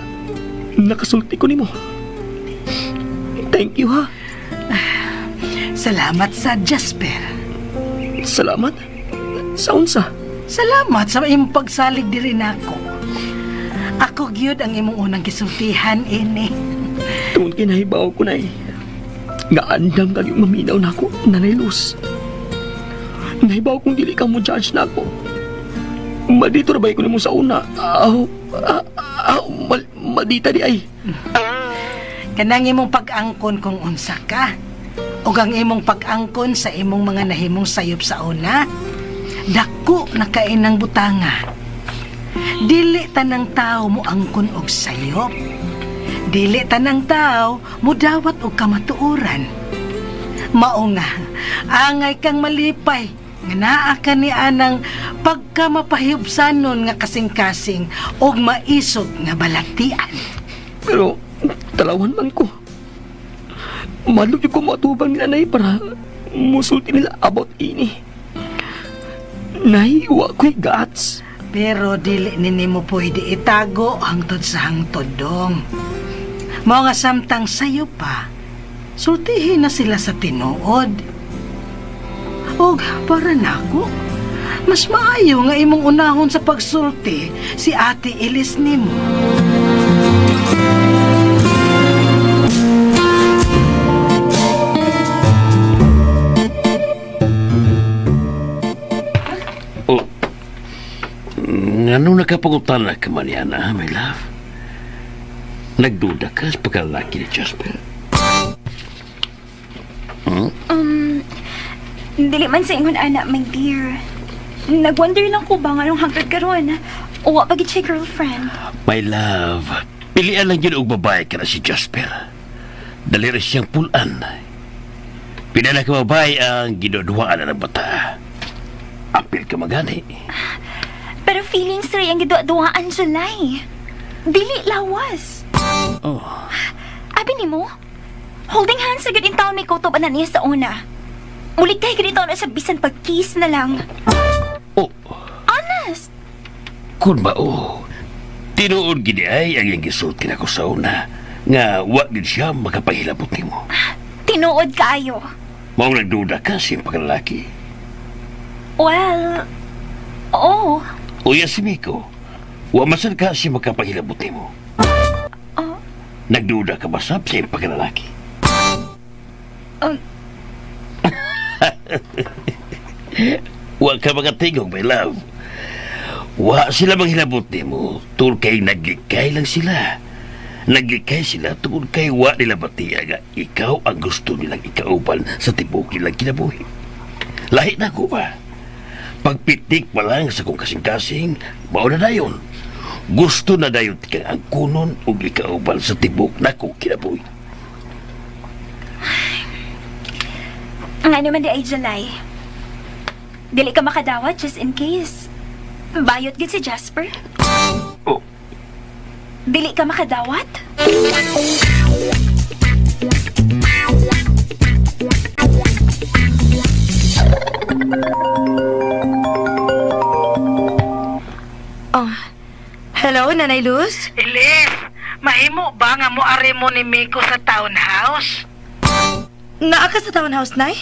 nakasulti ko nimo. Thank you, ha.
Salamat sa Jasper.
Salamat. Sa unsa?
Salamat sa imong pagsalig diri nako. Ako gyud ang imong unang gisultihan ini.
Tungod kay nahibaw ko, Nay. Nga andam kag yung maminaw nako, Nanay Luz. Nahibaw kong dili ka mo judge nako. Maldito ra ba ko nimo sa una? Aw, ah, ah, maldita di ay.
Kanang imong pag-angkon kung unsa ka. Ug ang imong pag-angkon sa imong mga nahimong sayop sa una. Dako na kainang butanga. Dili tanang tao mo angkon og sayop. Dili tanang tao mo dawat og kamatuoran. Mao nga, angay kang malipay nga naa ka ni anang pagkamapahibsanon nga kasing-kasing og maisog nga balatian.
Pero talawan man ko. Madlog yung ko matubang nila, Nay, para musulti nila about ini. Nay, wa ko'y guts.
Pero dili ni nimo pwede itago hangtod sa hangtod dong. Mao nga samtang sayo pa, sultihin na sila sa tinuod. Og para nako, mas maayo nga imong unahon sa pagsulti si Ate Elis nimo.
Oh. Ano nakapagutan na ka man yan, ah, my love? Nagduda ka sa pagkalaki ni Jasper?
Dili man sa ingon ana, my dear. Nagwonder lang ko ba nga nung hangtod karon. Uwa pa gid siya girlfriend.
My love, pilian lang yun og babae ka na si Jasper. Dali rin siyang pulan. Pinala ka babae ang ginuduhaan na ng bata. Apil ka magani.
Pero feelings rin ang giduwa-duwaan July. Dili lawas.
Oh.
Abi nimo? Holding hands agad in town may kutob ana niya sa una. Mulit kay ganito na siya bisan pag-kiss na lang.
Oh,
Honest.
kun ba oh. Tinuod gini ay ang iyang gisulti na ko sa una nga wa gid siya makapahilabot nimo.
Tinuod kaayo.
Maong nagduda ka sa iyang pagkalaki.
Well, oo.
Uya si Miko, wa masan ka siya makapahilabot nimo.
Oh.
Nagduda ka ba sab sa iyang pagkalaki? Wa ka makatingog, my love. Wa sila manghilabot nimo tungod kay naglikay lang sila. Naglikay sila tungod kay wa nila batiya nga ikaw ang gusto nilang ikauban sa tibok nilang kinabuhi. Lahi na ko ba? Pagpitik pa lang sa kong kasing-kasing, mao na dayon. Gusto na dayon tikang ang kunon ug ikauban sa tibok na kong kinabuhi.
Nga naman di ay July. Dili ka makadawat just in case. Bayot gid si Jasper.
Oh.
Dili ka makadawat?
Oh. Hello, Nanay Luz?
Elise, mahimo ba nga moari mo ni Miko sa townhouse?
Naa ka sa townhouse, Nay?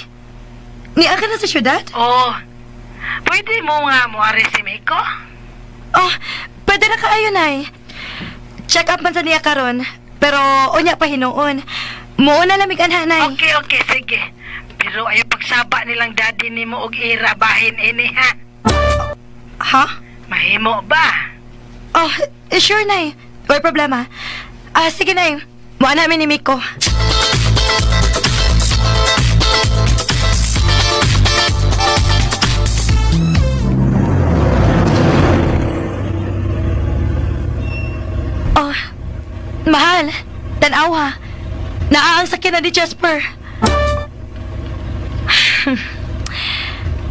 Niya ka na sa syudad?
Oh, pwede mo nga moari si Miko?
Oh, pwede na kaayo, Nay. Check up man sa niya karon, pero unya pa hinuon. Muuna lamig anha, Nay.
Okay, okay, sige. Pero ayaw pagsaba nilang daddy nimo og ira bahin ini ha.
Ha?
Mahimo ba?
Oh, sure, Nay. May problema. Ah, sige, Nay. Muana namin ni Miko. Oh, mahal. Tanaw ha. Naa ang sakyan na ni Jasper.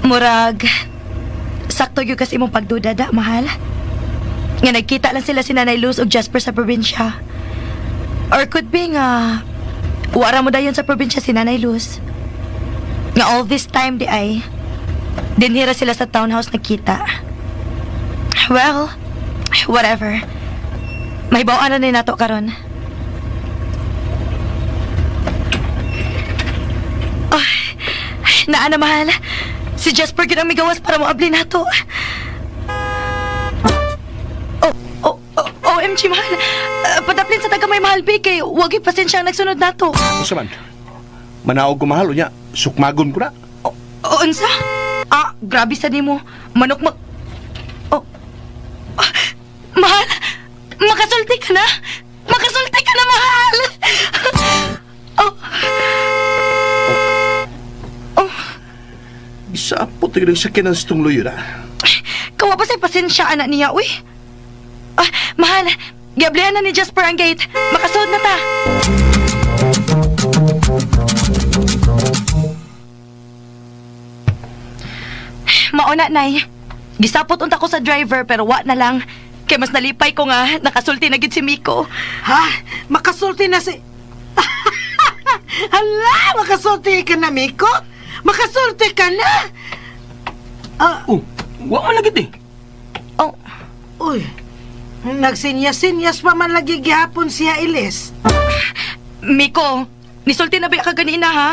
Murag, sakto gyud kasi imong pagduda da, mahal. Nga nagkita lang sila si Nanay Luz ug Jasper sa probinsya. Or could be nga wara mo dayon sa probinsya si Nanay Luz. Nga all this time di ay dinhira sila sa townhouse nagkita. Well, whatever. May bawaan na ni nato karon. Oh, naa na mahal. Si Jasper gyud ang migawas para moabli nato. Oh, oh, oh, OMG mahal. Padaplin sa taga may mahal bi kay wag gyud pasensya ang nagsunod nato.
Unsa man? Manaog ko mahal unya, sukmagon ko na.
O, unsa? Ah, grabe sa nimo. Manok mag. Oh. Ah, mahal, makasulti ka na. Makasulti ka na, mahal. Oh. Oh,
Gisapot gyud ang sakyanan sa tungloy na.
Kawa pa sa pasensya anak niya, uy. Ah, mahal, giablihan na ni Jasper ang gate. Makasud na ta. Mauna, Nay. Gisapot unta ko sa driver pero wa na lang. Kay mas nalipay ko nga nakasulti na gid si Miko.
Ha? Makasulti na si. Hala! Makasulti ka na, Miko? Makasulti ka na! Ah,
Oh, wa man lagi eh.
Oh,
uy. Nagsinyas-sinyas pa man lagi gihapon siya, Ilis.
Miko, nisulti na ba ka ganina ha?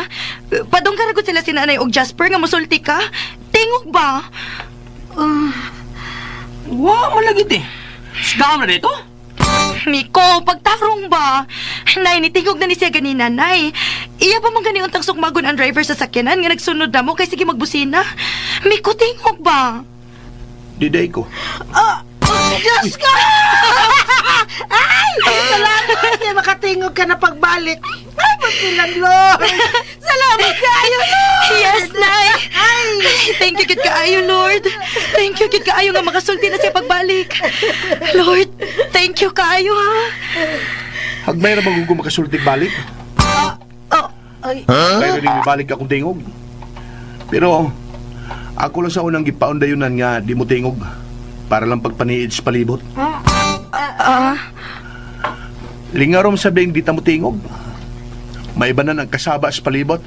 Padong karagot sila si Nanay og Jasper nga musulti ka? Tingog ba?
Wa man lagi eh. Scam na dito?
Miko, pagtarong ba? Nay, nitingog na ni siya ganina, Nay. Iya pa man gani untang sukmagon ang driver sa sakyanan nga nagsunod na mo kay sige magbusina. Miko, tingog ba?
Diday ko.
Ah, oh, Diyos ko! Ay! Salamat! Kaya makatingog ka na pagbalik. Ay, magpilan, Lord! Salamat kayo, Lord!
Yes, Nay.
Ay!
Thank you gid kaayo, Lord. Thank you gid kaayo nga makasulti na siya pagbalik. Lord, thank you kaayo ha.
Hagmay ra magugo makasultig balik.
Oh,
Ay,
Kaya rin balik akong tingog. Pero ako lang sa unang gipaundayunan nga di mo tingog para lang pagpaniid sa palibot.
ah,
Lingarom sabing di ta mo tingog. May banan ang kasaba sa palibot.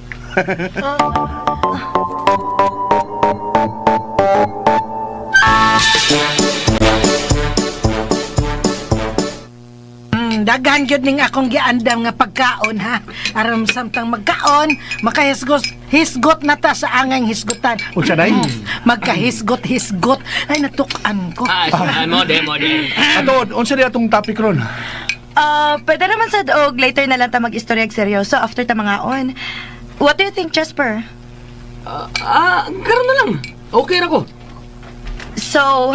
Daghan gyud ning akong giandam nga pagkaon ha. Aron samtang magkaon, makahisgot hisgot na ta sa angay hisgutan.
Unsa, Nay?
Magkahisgot hisgot. Ay, natuk-an ko.
Ah, mo de, mo de.
Ato, unsa di atong topic ron?
Ah, pwede naman sad og later na lang ta mag-istoryag seryoso after ta mangaon. What do you think, Jasper?
Ah, karon na lang. Okay ra ko.
So,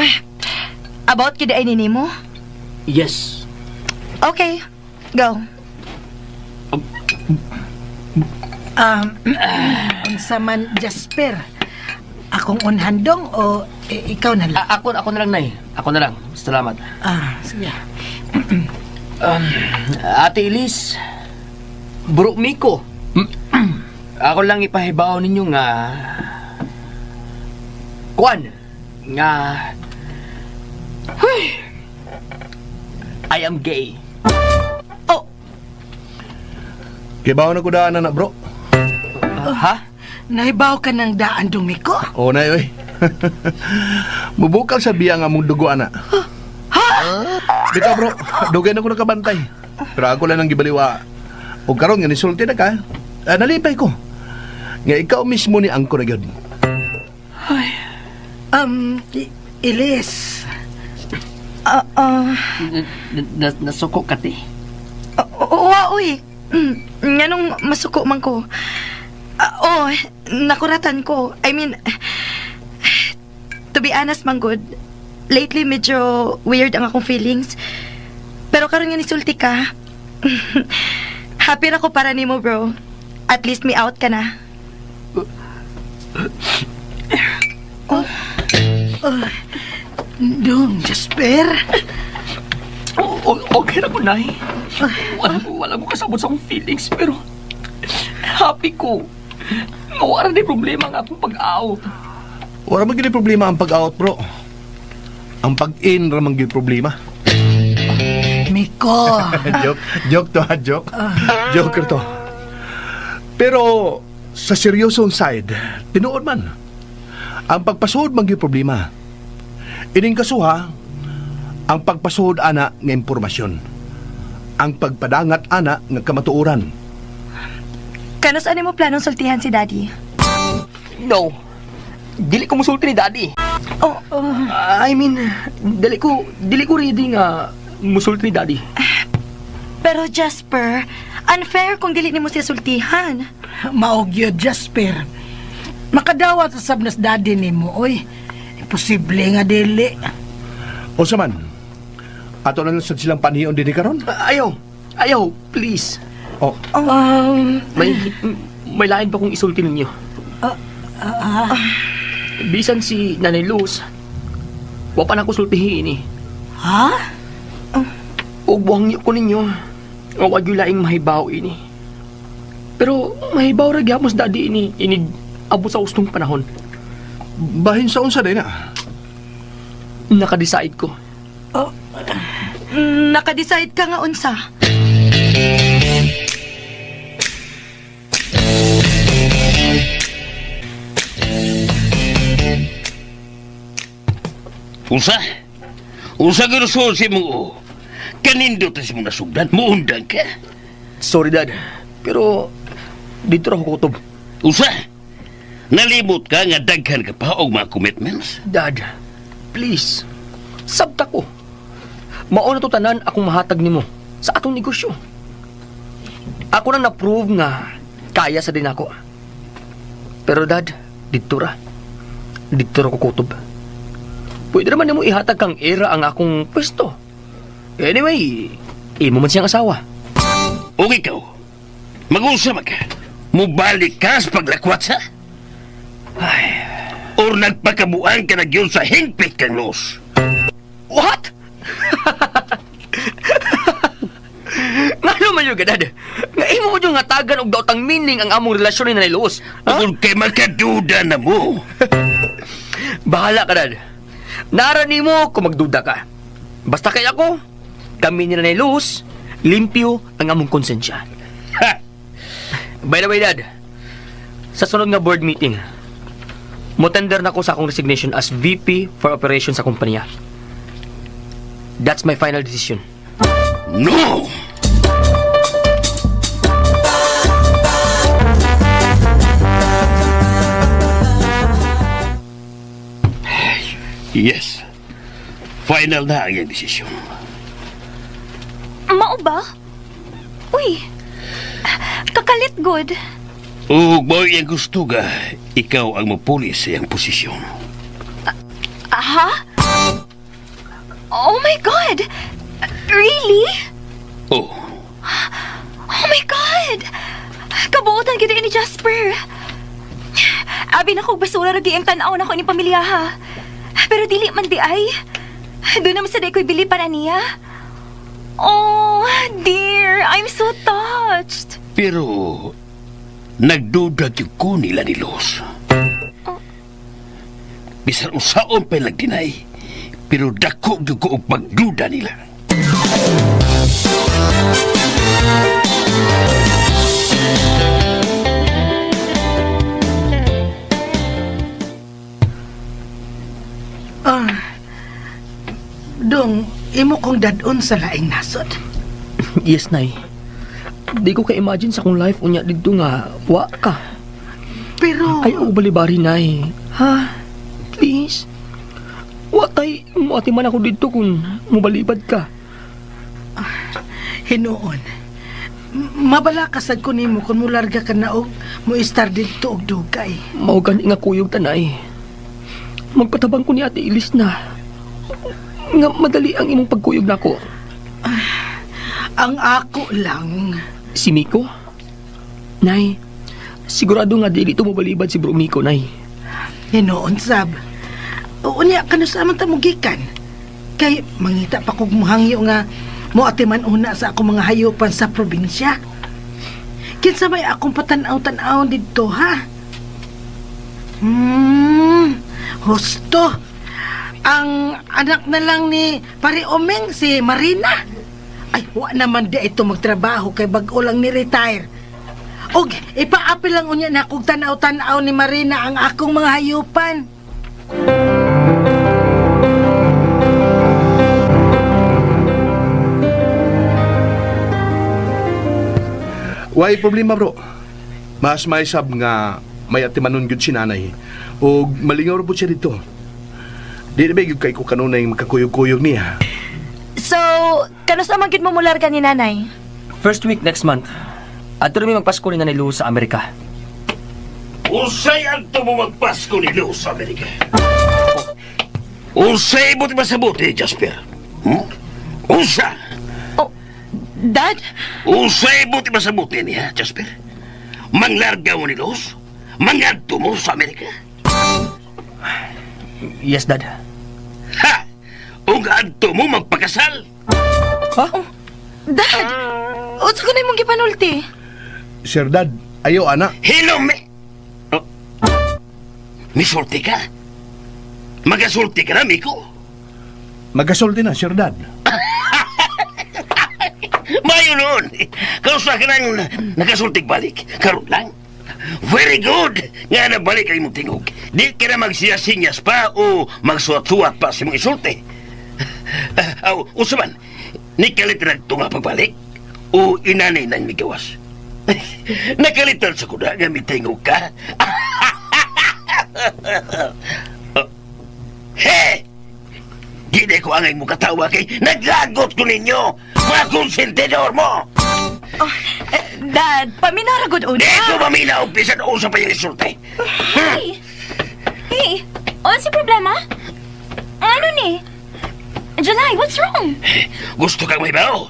about kid ay nimo?
Yes.
Okay, go.
Unsa man, Jasper? Akong unhandong o ikaw na lang?
Ah, ako na lang, Nay. Ako na lang. Salamat.
Ah, sige.
Ate Elise, Bro Miko, ako lang ipahibaw ninyo nga kuan nga Huy! I am gay.
Oh,
Kibaw na ko daan na bro.
Ah, ha?
Nahibaw ka ng daan, Dumiko?
Oo na oy. Mubukal sa biya nga mong dugo ana. Ha? Bitaw bro, dugay na ko nakabantay. Pero ako lang ang gibaliwa. O karon nga nisulti na ka. Ah, nalipay ko. Nga ikaw mismo ni angko na gyud.
Ilis.
ah, ah,
Nasuko ka, te.
Oo, uy. Nganong masuko man ko. Ah, oh, nakuratan ko. I mean, to be honest man good, lately medyo weird ang akong feelings. Pero karon nga nisulti ka. Happy ra ko para nimo, bro. At least me out ka na.
Dong, Jasper.
Okay ra ko, Nay. Wala ko kasabot sa akong feelings, pero happy ko. Nga wala ni problema ang akong pag-out.
Wala man gyud problema ang pag-out bro. Ang pag-in ra man gyud problema.
Miko.
Joke, joke to ha, joke. Joker to. Pero sa seryosong side, tinuod man. Ang pagpasuod man gyud problema. Ining kasuha, ang pagpasuod ana nga impormasyon. Ang pagpadangat ana nga kamatuoran.
Kanus ano mo planong sultihan si Daddy?
No. Dili ko musulti ni Daddy.
Oh,
I mean, dili ko ready nga musulti ni Daddy.
Pero Jasper, unfair kung dili nimo siya sultihan.
Maog yun, Jasper. Makadawat sa sabnas daddy nimo, oy. Imposible nga dili.
O sa man, ato na lang sad silang panion dinhi karon.
Ayaw. Ayaw, please.
O,
May lain pa kong isulti ninyo. Bisan si Nanay Luz, wa pa na ko sultihin eh.
Ha?
Ug buhangyo ko ninyo. Nga wag yung laing mahibaw ini. Pero mahibaw ra gyapon sa daddy ini inig abot sa ustong panahon.
Bahin sa unsa day na.
Naka-decide ko.
Naka-decide ka nga unsa.
Unsa? Unsa ginusuon si mong o? Kanindot na si mong nasugdan, muundang ka.
Sorry dad, pero dito ra ko kutob.
Unsa? Nalimot ka nga daghan ka pa og mga commitments?
Dad, please. Sabta ko. Mao na to tanan akong mahatag nimo sa atong negosyo. Ako na na-prove nga kaya sa din ako. Pero dad, dito ra. Dito ra ko kutob. Pwede naman nimo ihatag kang era ang akong pwesto. Anyway, imo man siyang asawa.
O ikaw, mag-unsa man ka? Mubalik ka sa paglakwat sa? Ay, or nagpakabuan ka na gyud sa hingpit kang los.
What? Ngano man yun, dad? Nga imo mo yung hatagan og daotang meaning ang among relasyon ni Nanay Luz. Ha?
Tungod kay magkaduda na mo.
Bahala ka, dad. Nara nimo kung magduda ka. Basta kay ako, kami ni Nanay Luz, limpyo ang among konsensya.
Ha!
By the way, dad, sa sunod nga board meeting, mo-tender na ko sa akong resignation as VP for Operations sa kumpanya. That's my final decision.
No! Yes. Final na ang iyang desisyon.
Mao ba? Uy, kakalit good.
Ug mao iyang gusto ga, ikaw ang mapuli sa iyang posisyon.
Aha? Oh my God! Really?
Oh,
Oh my God! Kabuotan gid ni Jasper. Abi na kog basura ra ang tan-aw na ko ni pamilya ha. Pero dili man di ay. Doon naman sa day ko'y bili para niya. Oh, dear, I'm so touched.
Pero nagduda gyud ko nila ni Luz. Bisan usaon pa nagdinay, pero dako gyud ko og pagduda nila.
Dong, imo kong dadon sa laing nasod.
Yes, Nay. Di ko ka-imagine sa akong life unya didto nga wa ka.
Pero,
Ay, oo, balibari, Nay. Ha? Please? Wa tay, muati man ako didto kung mubalibad ka.
hinuon. Mabala ka sad ko nimo kung mularga ka na og mo-star didto og dugay.
Mao gani nga kuyog tanay. Magpatabang ko ni Ate Ilis na nga madali ang imong pagkuyog nako.
Ang ako lang,
Si Miko? Nay, sigurado nga dili to mobalibad si Bro Miko, Nay.
Hinuon sab. Unya kanu sa man ta mo gikan. Kay mangita pa kog muhangyo nga moatiman una sa akong mga hayupan sa probinsya. Kinsa may akong patan-aw-tan-aw didto ha? Husto. Ang anak na lang ni Pare Omeng, si Marina. Ay, wa naman di ito magtrabaho kay bag-o lang ni retire. Og ipaapil lang unya na kung tanaw-tanaw ni Marina ang akong mga hayupan.
Way problema bro. Mas may sab nga may atimanon gyud si nanay. Og malingaw ra pud siya dito. Di na ba gyud kay ko kanunay makakuyog-kuyog niya.
So, kanus man gid mo mular ka ni nanay?
First week next month. Adto mi magpasko ni Nanay Luz sa Amerika.
Unsay adto mo magpasko ni Luz sa Amerika? Unsay buti masabuti, Jasper? Hmm? Unsa?
Oh, Dad?
Unsay buti masabuti niya, Jasper? Manglarga mo ni Luz? Mangadto mo sa Amerika?
Yes, Dad.
Ha! Ug adto mo magpakasal?
Ha?
Dad! Unsa ko na imong gipanulti?
Sir Dad, ayaw ana.
Hello, me... Oh. Misulti ka? Magasulti ka na, Miko?
Magasulti na, Sir Dad.
Mayo noon. Kausa ka nang nakasultig balik. Karon lang. Very good! Nga nabalik ang imong tingog. Di ka na magsiyasinyas pa o magsuwat-suwat pa sa imong isulti. Aw, usa man, nikalit na nga pagbalik o inanay nang migawas. Nakalitan sa kuda nga mitingog ka. He! Di na ko angay mo katawa kay naglagot ko ninyo! Mga konsentidor mo!
Oh, eh, Dad, paminara gud una.
Di ko maminaw bisan usa pa yung isulti.
Hey! Hey! Ano si problema? Ano ni? July, what's wrong?
Gusto kang may bao?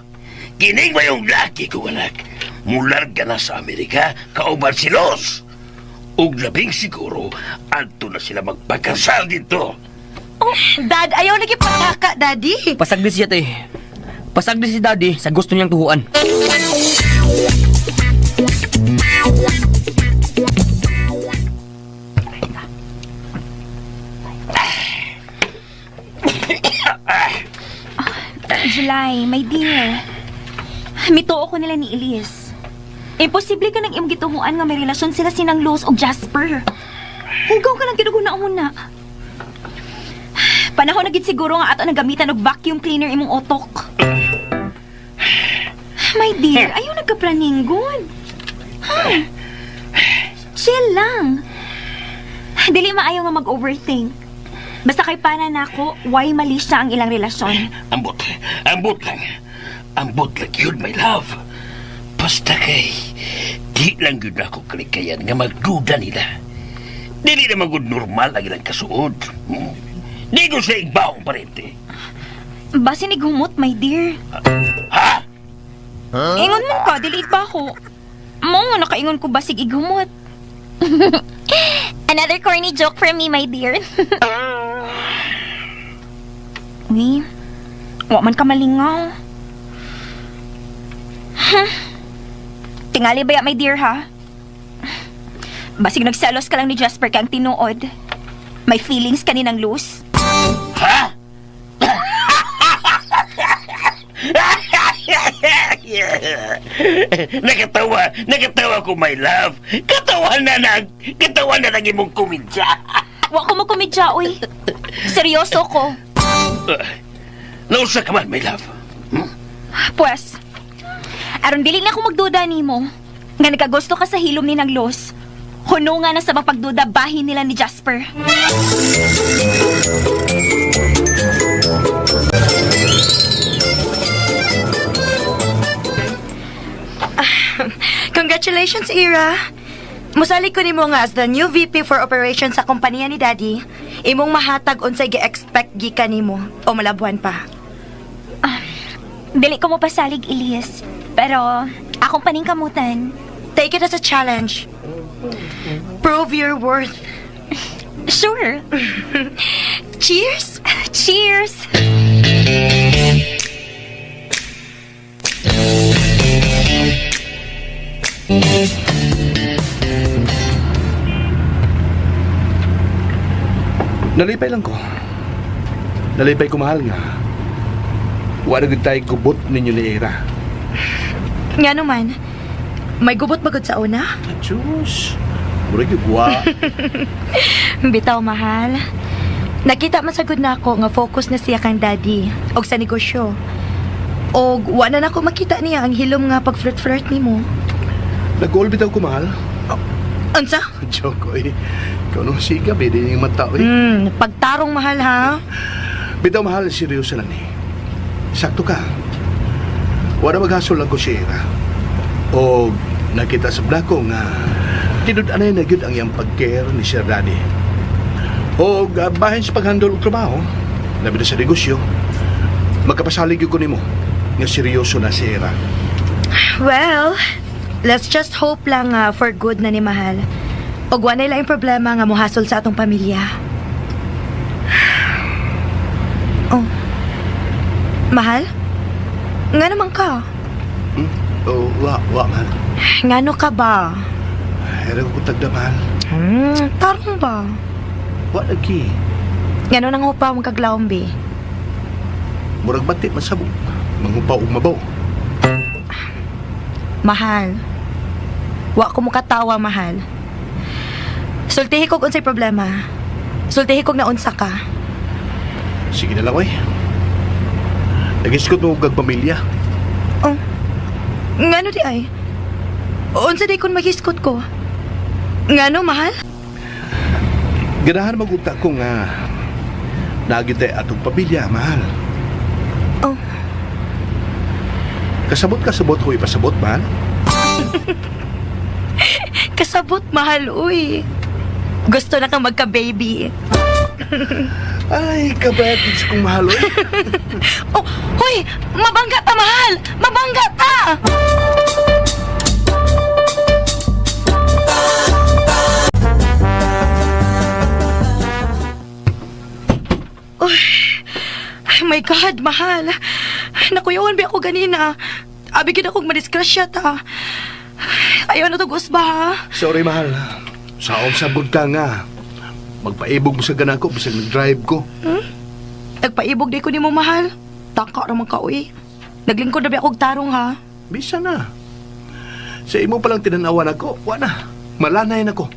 Kining ba yung laki ko anak? Mularga na sa Amerika, kauban si Los. Ug labing siguro, adto na sila magpakasal dito.
Oh, Dad, ayaw lagi pataka, Daddy.
Pasagdi siya, te. Pasagdi si Daddy sa gusto niyang tuhuan.
July, my dear. Mituo ko nila ni Elise. Imposible ka nang imong gituhuan nga may relasyon sila sinang Luz o Jasper. Hugaw ka lang kinuguna-una. Panahon na gid siguro nga ato nang gamitan og vacuum cleaner imong otok. My dear, ayaw nagkapraninggon. Ha? Chill lang. Dili maayo nga mag-overthink. Basta kay pana nako, why mali siya ang ilang relasyon.
Ambot, ambot lang. Ambot lang yun, my love. Basta kay, di lang yun ako kalikayan nga magduda nila. Dili na magud normal ang ilang kasuod. Hmm? Di ko sa igbaong parente.
Basin igumot, my dear.
Ha?
Ingon man ka, dili ba ako? Mo nga nakaingon ko basig igumot. Another corny joke from me, my dear. Uy, wa man ka malingaw. Huh. Tingali ba ya, my dear, ha? Basig nagselos ka lang ni Jasper kang tinuod. May feelings ka ni ng Luz?
Ha? Nakatawa, nakatawa ko, my love. Katawa na ng imong kumidya.
Wa ko mo kumidya, uy. Seryoso ko.
Nausa ka man, my love.
Pwes, aron dili na ako magduda nimo. Nga nagkagusto ka sa hilom ni ng Luz. Huno nga na sa pagduda bahin nila ni Jasper.
Congratulations, Ira. Musali ko nimo nga as the new VP for Operations sa kompanya ni Daddy. Imong mahatag unsay gi-expect gikan nimo o malabuan pa.
Dili ko mo pasalig, Elias. Pero, akong paningkamutan.
Take it as a challenge. Prove your worth.
Sure.
Cheers!
Cheers!
Nalipay lang ko. Nalipay ko mahal nga. Wala gud tayo gubot ninyo ni Era.
Nga naman, may gubot bagod sa una?
Diyos. Murag yung guwa.
Bitaw, mahal. Nakita man sagud na ako nga focus na siya kang daddy og sa negosyo. Og wa na nako makita niya ang hilom nga pag-flirt-flirt nimo.
Nag-goal bitaw ko mahal.
Unsa?
Joke, oy. Ikaw nung siga, bidi yung mata, oy.
Pagtarong mahal ha.
Bitaw mahal, seryoso lang ni. Sakto ka. Wala maghasol lang ko si Era. O nakita sa blako nga tinud-anay na gyud ang iyang pag-care ni Sir Daddy. O bahin sa paghandol og trabaho, labi na sa negosyo, magkapasalig gyud ko nimo nga seryoso na si Era.
Well, let's just hope lang for good na ni mahal. Og wa na laing problema nga mohasol sa atong pamilya. Oh. Mahal? Nga naman ka?
Hmm? Oh, wa, wa mahal.
Ngano ka ba?
Era ko tagda mahal.
Tarong ba?
Wa lagi.
Ngano nang hupa mong kaglawom, be?
Murag bati masabog. Manghupaw og mabaw.
Mahal. Wa ko mukatawa, mahal. Sultihi kog unsay problema. Sultihi kog naunsa ka.
Sige na lang, oy. Nagiskot mo og pamilya.
Oh. Ngano di ay? Unsa di kon maghiskot ko? Ngano, mahal?
Ganahan magunta ko nga nagitay atong pamilya, mahal.
Oh.
Kasabot kasabot ko ipasabot, mahal.
Kasabot, mahal, uy. Gusto na kang magka-baby.
Ay, kabayat sa kong mahal, oy.
Oh, huy! Mabangga ta, mahal! Mabangga ta! Uy, ay my God, mahal. Nakuyawan ba ako ganina? Abi gid akong madisgrasya ta. Ayaw na to gusba, ha?
Sorry, mahal. Saon sabog ka nga. Magpaibog mo sa gana ko, bisag nag-drive ko.
Nagpaibog di ko nimo, mahal. Taka ra man ka, uy. Naglingkod na ba akong tarong, ha?
Bisa na. Sa imo palang tinanawan ako, wa na. Malanay na ko.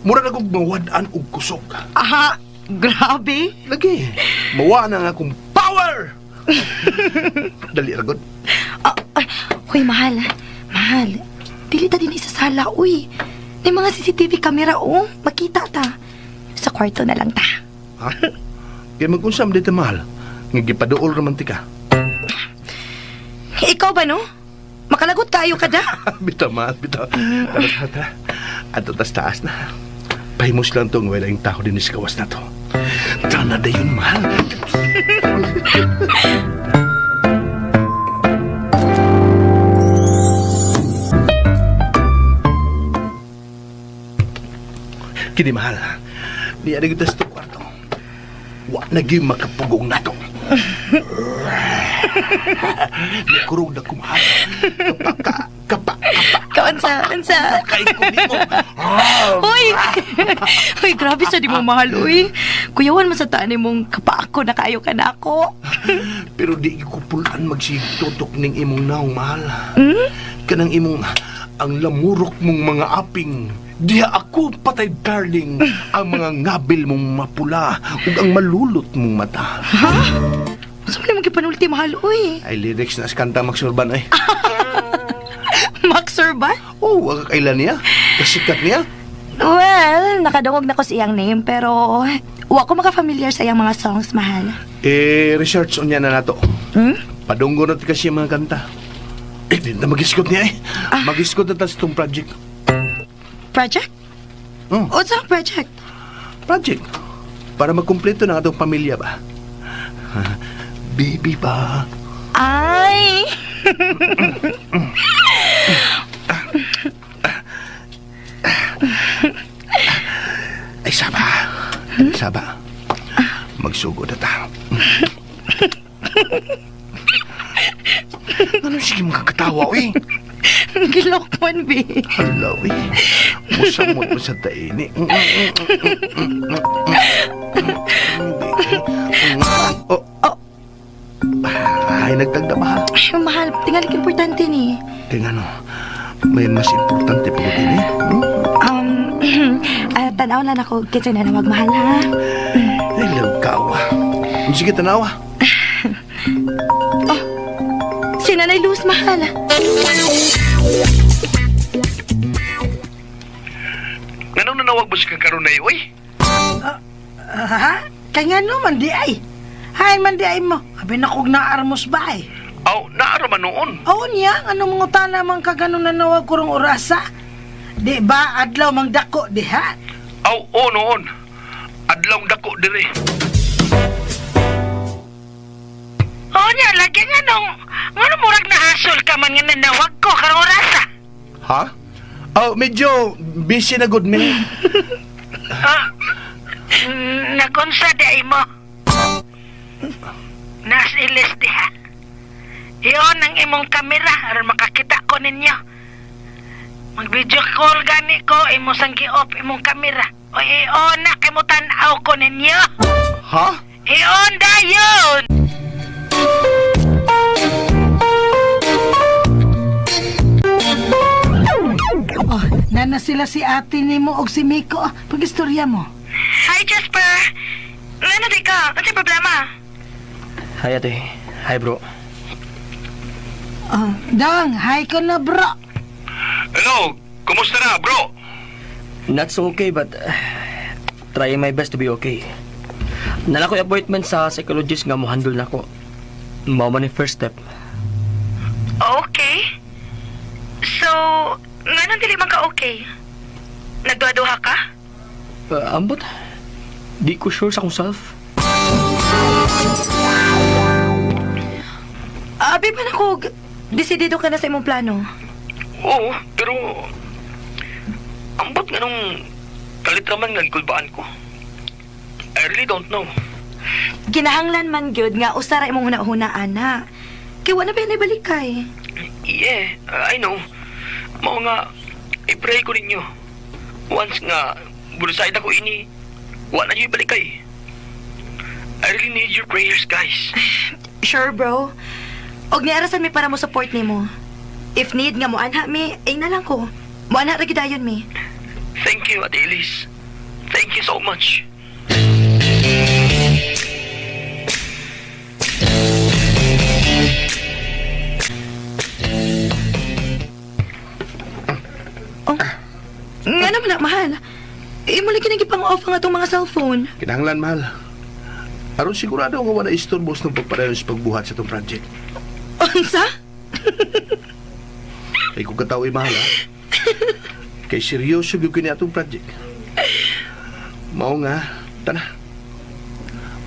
Mura na kong mawad-an og kusog.
Aha, grabe.
Lagi, mawa na nga akong power! Dali, ragod.
Ah, ay, huy, mahal. Mahal. Dili ta din isa sala, uy. May mga CCTV camera, oh. Makita ta. Sa kwarto na lang ta.
Ha? Kaya mag-unsam dito, mahal. Nga gipaduol raman ti ka.
Ikaw ba, no? Makalagot kayo ka da.
Bitaw, mahal, bitaw. Tara, tara, tara. Ato tas taas na. Pahimos lang tong wala yung tao din sa gawas na to. Tana na yun, mahal. Kini, mahal. Di ada kita sa kwarto. Wa na gyud makapugong nato. Nakurog na kumahal. Kapa, ka, kapa, kapa.
Kaunsa, unsa.
Kay ko nimo.
Uy! Uy, grabe sa di mo mahal, uy. Kuyawan mo sa taan mong kapaako na kayo ka na ako.
Pero di ko pulaan magsigtutok ning imong naong mahal. Kanang imong ang lamurok mong mga aping. Diha ako patay darling ang mga ngabil mong mapula ug ang malulot mong mata.
Ha? Unsa man imong gipanulti, mahal, uy?
Ay lyrics na sa kanta Max Urban ay.
Max Urban?
Oh, wa ka kailan niya? Kasikat niya?
Well, nakadungog na ko sa iyang name, pero wa ko maka-familiar sa iyang mga songs, mahal.
Eh, research unya na nato.
Hmm?
Padunggo na ti kasi ang mga kanta. Eh, di na mag-iskot niya eh. Mag-iskot na ta sa itong project.
Project?
Oh.
Unsa ang project?
Project? Para magkumpleto na atong pamilya ba? Baby ba?
Ay!
Ay, saba. Ay, saba. Magsugod na ta. Ano sige makakatawa, uy?
Gilokman, be.
Hala, uy. Musamot mo sa taini. Oh, Hay nagtagda, mahal.
Ay, mahal, tingali ka importante ni.
Kaya nga no, may mas importante pa ko din eh. No?
Tanaw lang ako kasi nanawag, mahal, ha?
Ay, lagkawa. Sige, tanawa.
Si Nanay Luz, mahal.
Anong nanawag ba siya karon na oy?
Ha? Kaya nga no, man di ay. Hay man di ay mo. Abi na kog naarmos ba ay.
Aw, naaro man noon.
Oo niya, ano mga tana man kaganon nanawag ko rong orasa? Di ba adlaw mang dako diha?
Aw, oo noon. Adlaw dako dire.
Oo niya, lagi nga nung, ngano murag nahasol ka man nga nanawag ko karong orasa.
Ha? Oh, medyo busy na good me.
Nagunsa di ay mo. Nas ilis diha. Iyon ang imong kamera aron makakita ko ninyo. Mag-video call gani ko imo sang gi-off imong kamera. O iyon na kay mo tan-aw ko ninyo.
Ha?
Iyon dayon. Oh, nana sila si ate nimo og si Miko. Pag-istorya mo.
Hi, Jasper. Ngano di ka? Ano problema?
Hi ate. Hi bro.
Oh, dong, hi ko na bro.
Hello, kumusta na, bro?
Not so okay but trying my best to be okay. Nala ko appointment sa psychologist nga mo handle nako. Mao man ni first step.
Okay. So, ngano dili man ka okay? Nagduha-duha ka?
Ambot. Di ko sure sa akong self.
Abi pa na ko, desidido ka na sa imong plano.
Oo, pero ambot nga nung kalit raman nga gikulbaan ko. I really don't know.
Kinahanglan man gyud nga usara imong huna-huna ana. Kay wala ba balik kay?
Yeah, I know. Mao nga, i-pray ko ninyo. Once nga, bulusay ako ini, wala na ibalik kay. I really need your prayers, guys.
Sure, bro. Og niarasan mi para mo support nimo. If need nga mo anha mi, ay na lang ko. Mo anha ra gyud dayon mi.
Thank you, Ate Elise. Thank you so much.
Oh. Nga naman na, mahal. Imo lagi nang gipang-off ang atong mga cellphone.
Kinahanglan, mahal. Aron sigurado nga wala isturbos ng pagpadayon sa pagbuhat sa itong project.
Unsa?
Ay kung kataw ay mahal, ha? Kay seryoso gyud kini atong project. Mao nga, tana.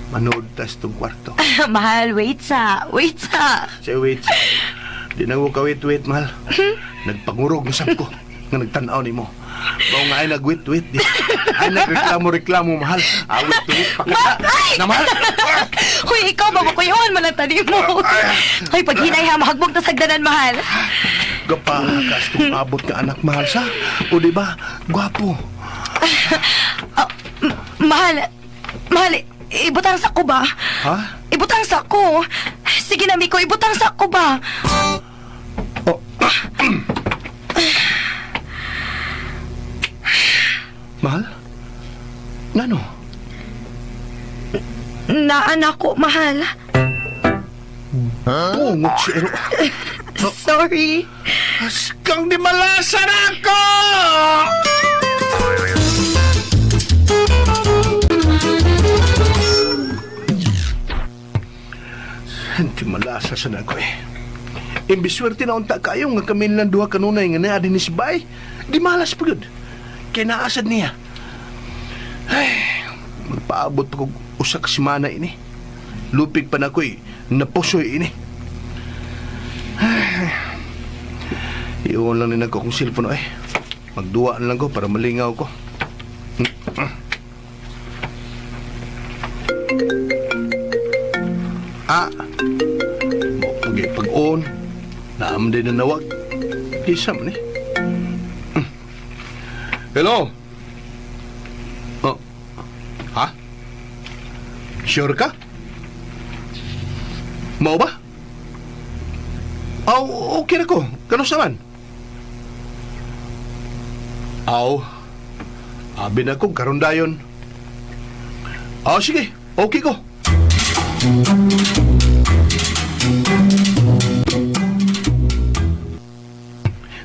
Manood tas itong kwarto.
Mahal, wait sa. Wait sa.
Say, wait. Di na ko ka-wait, wait, mahal. Nagpangurog na sab ko nga nagtan-aw nimo. Mao nga ay nag-wait, wait. Di. Ay nagreklamo-reklamo, mahal. Ah, wait, wait. Pakita. Na, mahal.
Hoy, ikaw ba makuyon man ang tani mo? Hoy, paghinay ha, mahagbong ta sagdanan, mahal.
Gapakas itong abot nga anak, mahal sa. O di ba, gwapo.
Mahal, mahal, ibutang sa ko ba?
Ha?
Ibutang sa ko. Sige na, Miko, ibutang sa ko ba?
Oh. Mahal? Ngano?
Naanak ko, mahal.
Bungot si Ero.
Sorry.
Askang di malasa na ako! Hindi malasa sa nako eh. Imbis swerte na unta kayo nga kami lang duha kanunay nga naa dinis bay. Di malas pa yun. Kaya naasad niya. Ay, magpaabot pa kog usa ka semana ini. Lupig pa na ko'y napusoy ini. Iwan lang ni ko akong cellphone ay. Magduwa na lang ko para malingaw ko. Ah. Mo pag pag-on. Naam din na nawag. Isa man eh. Hello. Oh. Ha? Sure ka? Mao ba? Aw, okay na ko. Kanos naman? Aw, abi na ko, karon dayon. Aw, sige, okay ko.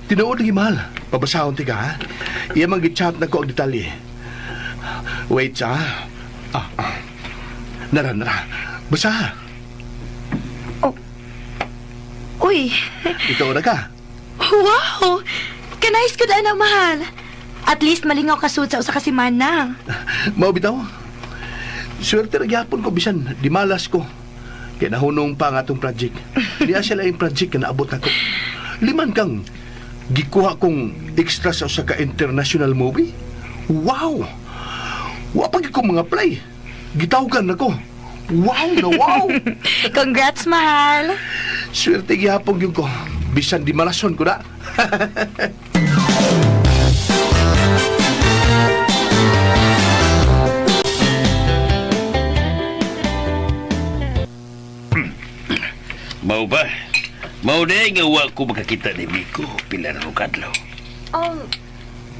Tinuod lagi mahal. Pabasahon tika ha. Iya man gichat na ko ang detalye. Wait sa. Ah, ah. Nara, nara. Basa.
Uy,
Ikaw na ka.
wow! Kanais ko daan na, mahal. At least malingaw ka sud sa usa ka semana.
Mao bitaw. Swerte ra gyapon ko bisan di malas ko. Kay nahunong pa ang atong project. Diya siya laing project nga naabot nako. Liman kang gikuha kong extra sa usa ka international movie. Wow! Wa pa gyud ko mga play. Gitawgan nako. Wow na wow!
Congrats, mahal.
Swerte gihapon gyud ko. Bisan di malason ko na.
Mao ba? Mao na nga wa ko makakita ni Miko pila na rong kadlaw.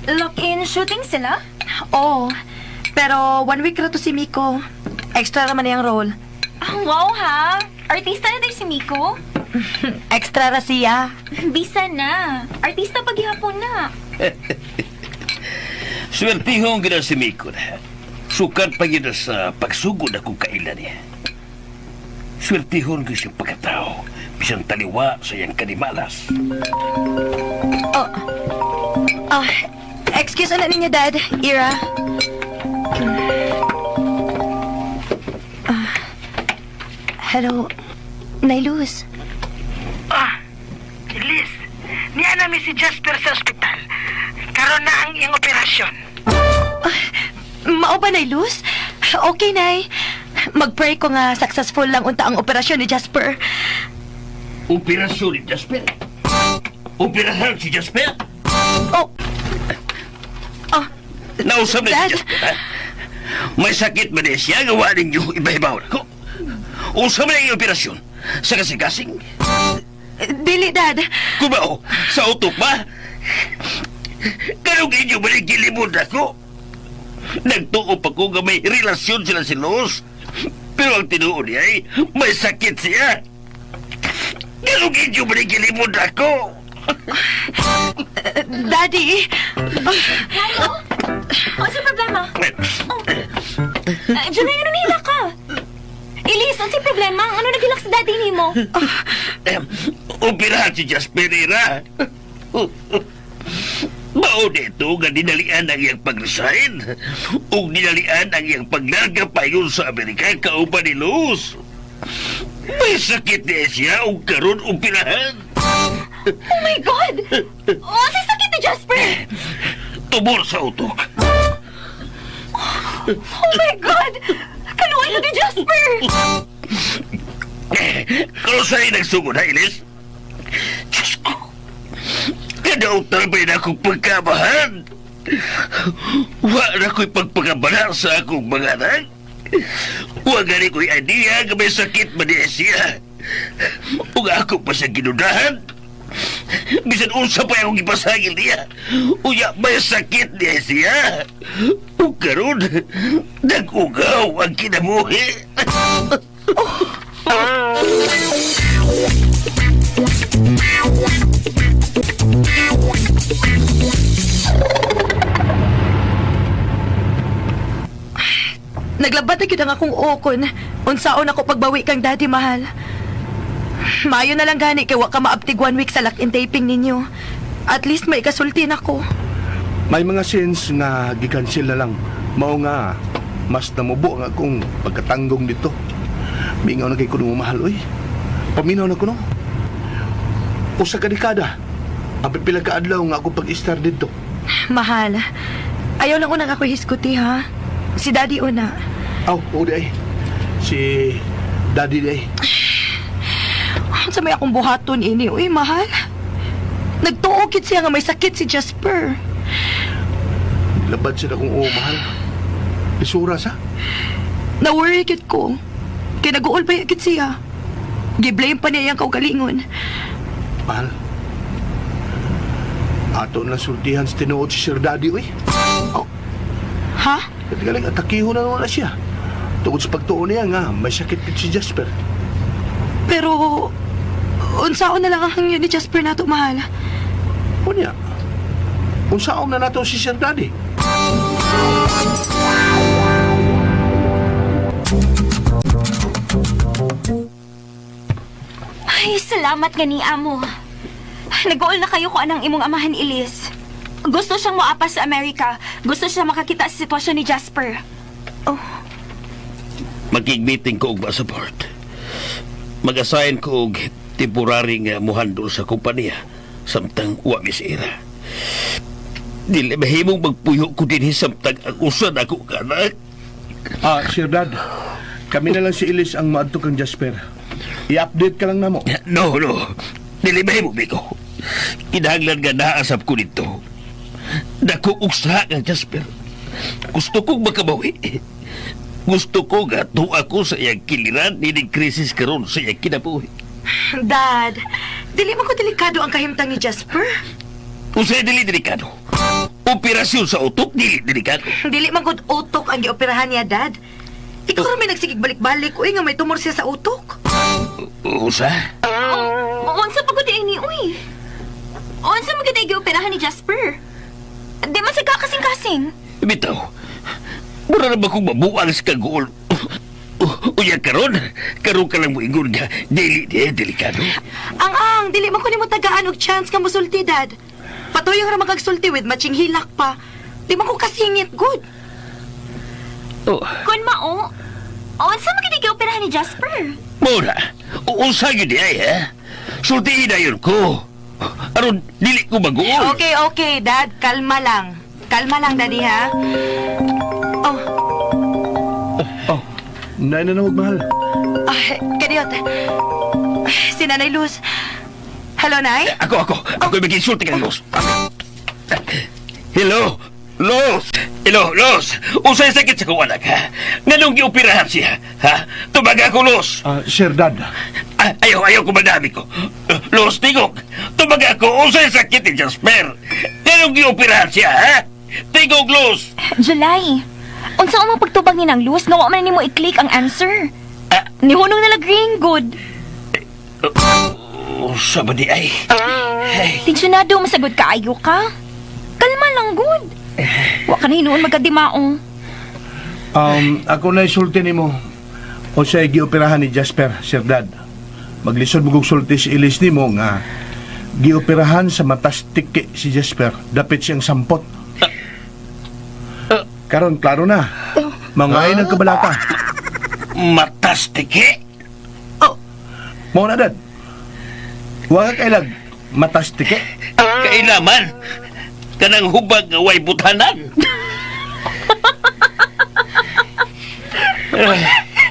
Lock-in shooting sila?
Oh, pero one week ra to si Miko. Extra raman iyang role.
Ah, wow ha! Artista na din si Miko.
Extra ra siya.
Bisa na. Artista paghihapon na.
Swertihong gina si Miko na. Sukat pa gina sa pagsugod akong kaila niya. Swertihon ko siyang pagkatao. Bisan taliwa sa iyang kanimalas.
Oh. Ah, excuse na ninyo, Dad. Ira. Ah, hello, Nailuz.
Ah, Liz, niya namin si Jasper sa ospital. Karon na ang iyang operasyon.
Mao ba, Nailuz? Okay, Nay. Mag-pray ko nga successful lang unta ang operasyon ni Jasper.
Operasyon ni Jasper. Operahan si Jasper.
Oh. Oh,
Nausap na
Dad.
si Jasper, ha? May sakit ba niya siya? Gawa ninyo iba-ibaw na ko. Usap na iyong operasyon. Sa kasing-kasing.
dili, Dad.
Kumao, sa utok ba? Kanong inyo ba gilimod ako? Nagtuo pa ko nga may relasyon sila si Luz. Pero ang tinuod niya ay may sakit siya. Kanong inyo ba gilimod ako?
Daddy.
Lalo? Ano sa problema? Uh, Junay, ano nahila ka? Elise, ano sa problema? Ano nagilak sa daddy ni mo?
Operahan si Jasper Ira. Mao nito nga dinalian ang iyang pag-resign ug dinalian ang iyang paglarga payon sa Amerika kauban ni Luz. May sakit niya siya ug karon operahan.
Oh my God! Oh, sa sakit ni Jasper!
Tumor sa utok.
Oh my God! Kaluan mo ni Jasper!
Karon sa'yo nagsugod ha, Ilis? Diyos ko! Kadautan ba na akong pagkabahan? Wa na ko'y pagpagabala sa akong mga anak. Wa gani ko'y idea nga may sakit man niya siya. Ug ako pa siya ginudahan. Bisan unsa pa akong gipasagil niya. Uya, may sakit niya siya. Ug karon, nag-ugaw ang kinabuhi.
Naglabat na gyud ang akong ukon. Unsaon ako pagbawi kang daddy, mahal. Maayo na lang gani kay wa ka maabtig one week sa lock-in taping ninyo. At least may kasulti na ko.
May mga scenes nga gikansel na lang. Mao nga mas namubo ang akong pagkatanggong dito. Mingaw na kay kuno mahal oy. Paminaw na kuno. Usa ka dekada. Ang pipila ka adlaw nga akong pag-istar dito.
Mahal, ayaw lang unang ako hisguti, ha? Si daddy una.
Aw, oo di ay. Si Daddy di ay.
Sa may akong buhaton ini, uy, mahal. Nagtuo kit siya nga may sakit si Jasper.
Labad siya na kung oo mahal. Isura sa.
Na-worry kit ko. Kay nag-uol pa kit siya. Gi-blame pa niya iyang kaugalingon.
Mahal. Ato na sultihan sa tinuod si Sir Daddy, uy. Oh,
Ha?
galing atakiho na naman na siya. Tungod sa pagtuon niya nga, may sakit gid si Jasper.
Pero, unsaon na lang ang hangyo ni Jasper nato, mahal.
Unya, unsaon na nato si Sir Daddy?
Ay, salamat nga ni amo. Nag-uol na kayo kung anang imong amahan, Elise. Gusto siyang moapa sa Amerika. Gusto siya makakita sa sitwasyon ni Jasper.
Makig-meeting ko og support. Mag-assign ko og temporary nga muhandol sa kompanya samtang wa mi sa ira. Dili mahimong magpuyo ko dinhi samtang ang usa nako ka anak.
Ah, Sir Dad, kami na lang si Elise ang maadto kang Jasper. I-update ka lang namo.
No, no. Dili mahimo biko. Kinahanglan nga naasap ko nito. Dako og sa kang Jasper. Gusto kong makabawi. Gusto ko nga tuwa ko sa iyang kiliran nining krisis karon sa iyang kinabuhi.
Dad, dili man ko delikado ang kahimtang ni Jasper.
Usay dili delikado. Operasyon sa utok dili delikado.
Dili man gud utok ang gioperahan niya, Dad. Ikaw ra may nagsigig balik-balik uy nga may tumor siya sa utok.
Usa?
Oh, unsa pa gud ni uy? Unsa man gud ay gioperahan ni Jasper? Di man sa kakasing-kasing.
Bitaw. Mura na ba kong mabuang sa kaguol? Uya karon, karon ka lang moingon nga dili di delikado.
Ang ang, dili man ko nimo tagaan og chance nga mosulti, Dad. Patuyong ra magagsulti with matching hilak pa. Di man ko kasingit, good.
Oh,
Kun mao, unsa man gud ay gioperahan ni Jasper?
mura. Unsa gyud di ay ha? Sultihin na yun ko. Aron dili ko maguol.
Okay, okay, Dad. Kalma lang. Kalma lang, Daddy, ha? Oh,
Oh, nay na nawag, mahal.
ah, kaniyot. Si Nanay Luz. Hello, Nay?
Ako, ako. Ako yung mag-insulti kang Los. Hello, Los. Hello, Los. Usay sakit sa kong anak, ha? Nganong gioperahan siya, ha? Tumaga ako, Los.
Ah, Sir Dad,
Ah, ayaw, ayaw kumadami ko. Los, tingog. Tumaga ako, usay sakit ni Jasper. Nganong gioperahan siya, ha? Tingog, Los.
July, unsa ang pagtubag ni nang Luz nga wa man nimo i-click ang answer?
Ah.
Nihunong nila green good.
Usa ba di ay?
Tensyonado masagot kaayo ka. Kalma lang good. Wa ka na hinuon magkadimaong.
Ako na isulti nimo. O siya gioperahan ni Jasper, Sir Dad. Maglisod mo kong sulti si Elise nimo nga gioperahan sa matas tiki si Jasper. Dapit siyang sampot. Karon klaro na. Mga ay nagkabalaka.
Matas tiki?
Mao na dad. Wa ka kailag matas tiki.
Kailaman. Kanang hubag nga way butanan.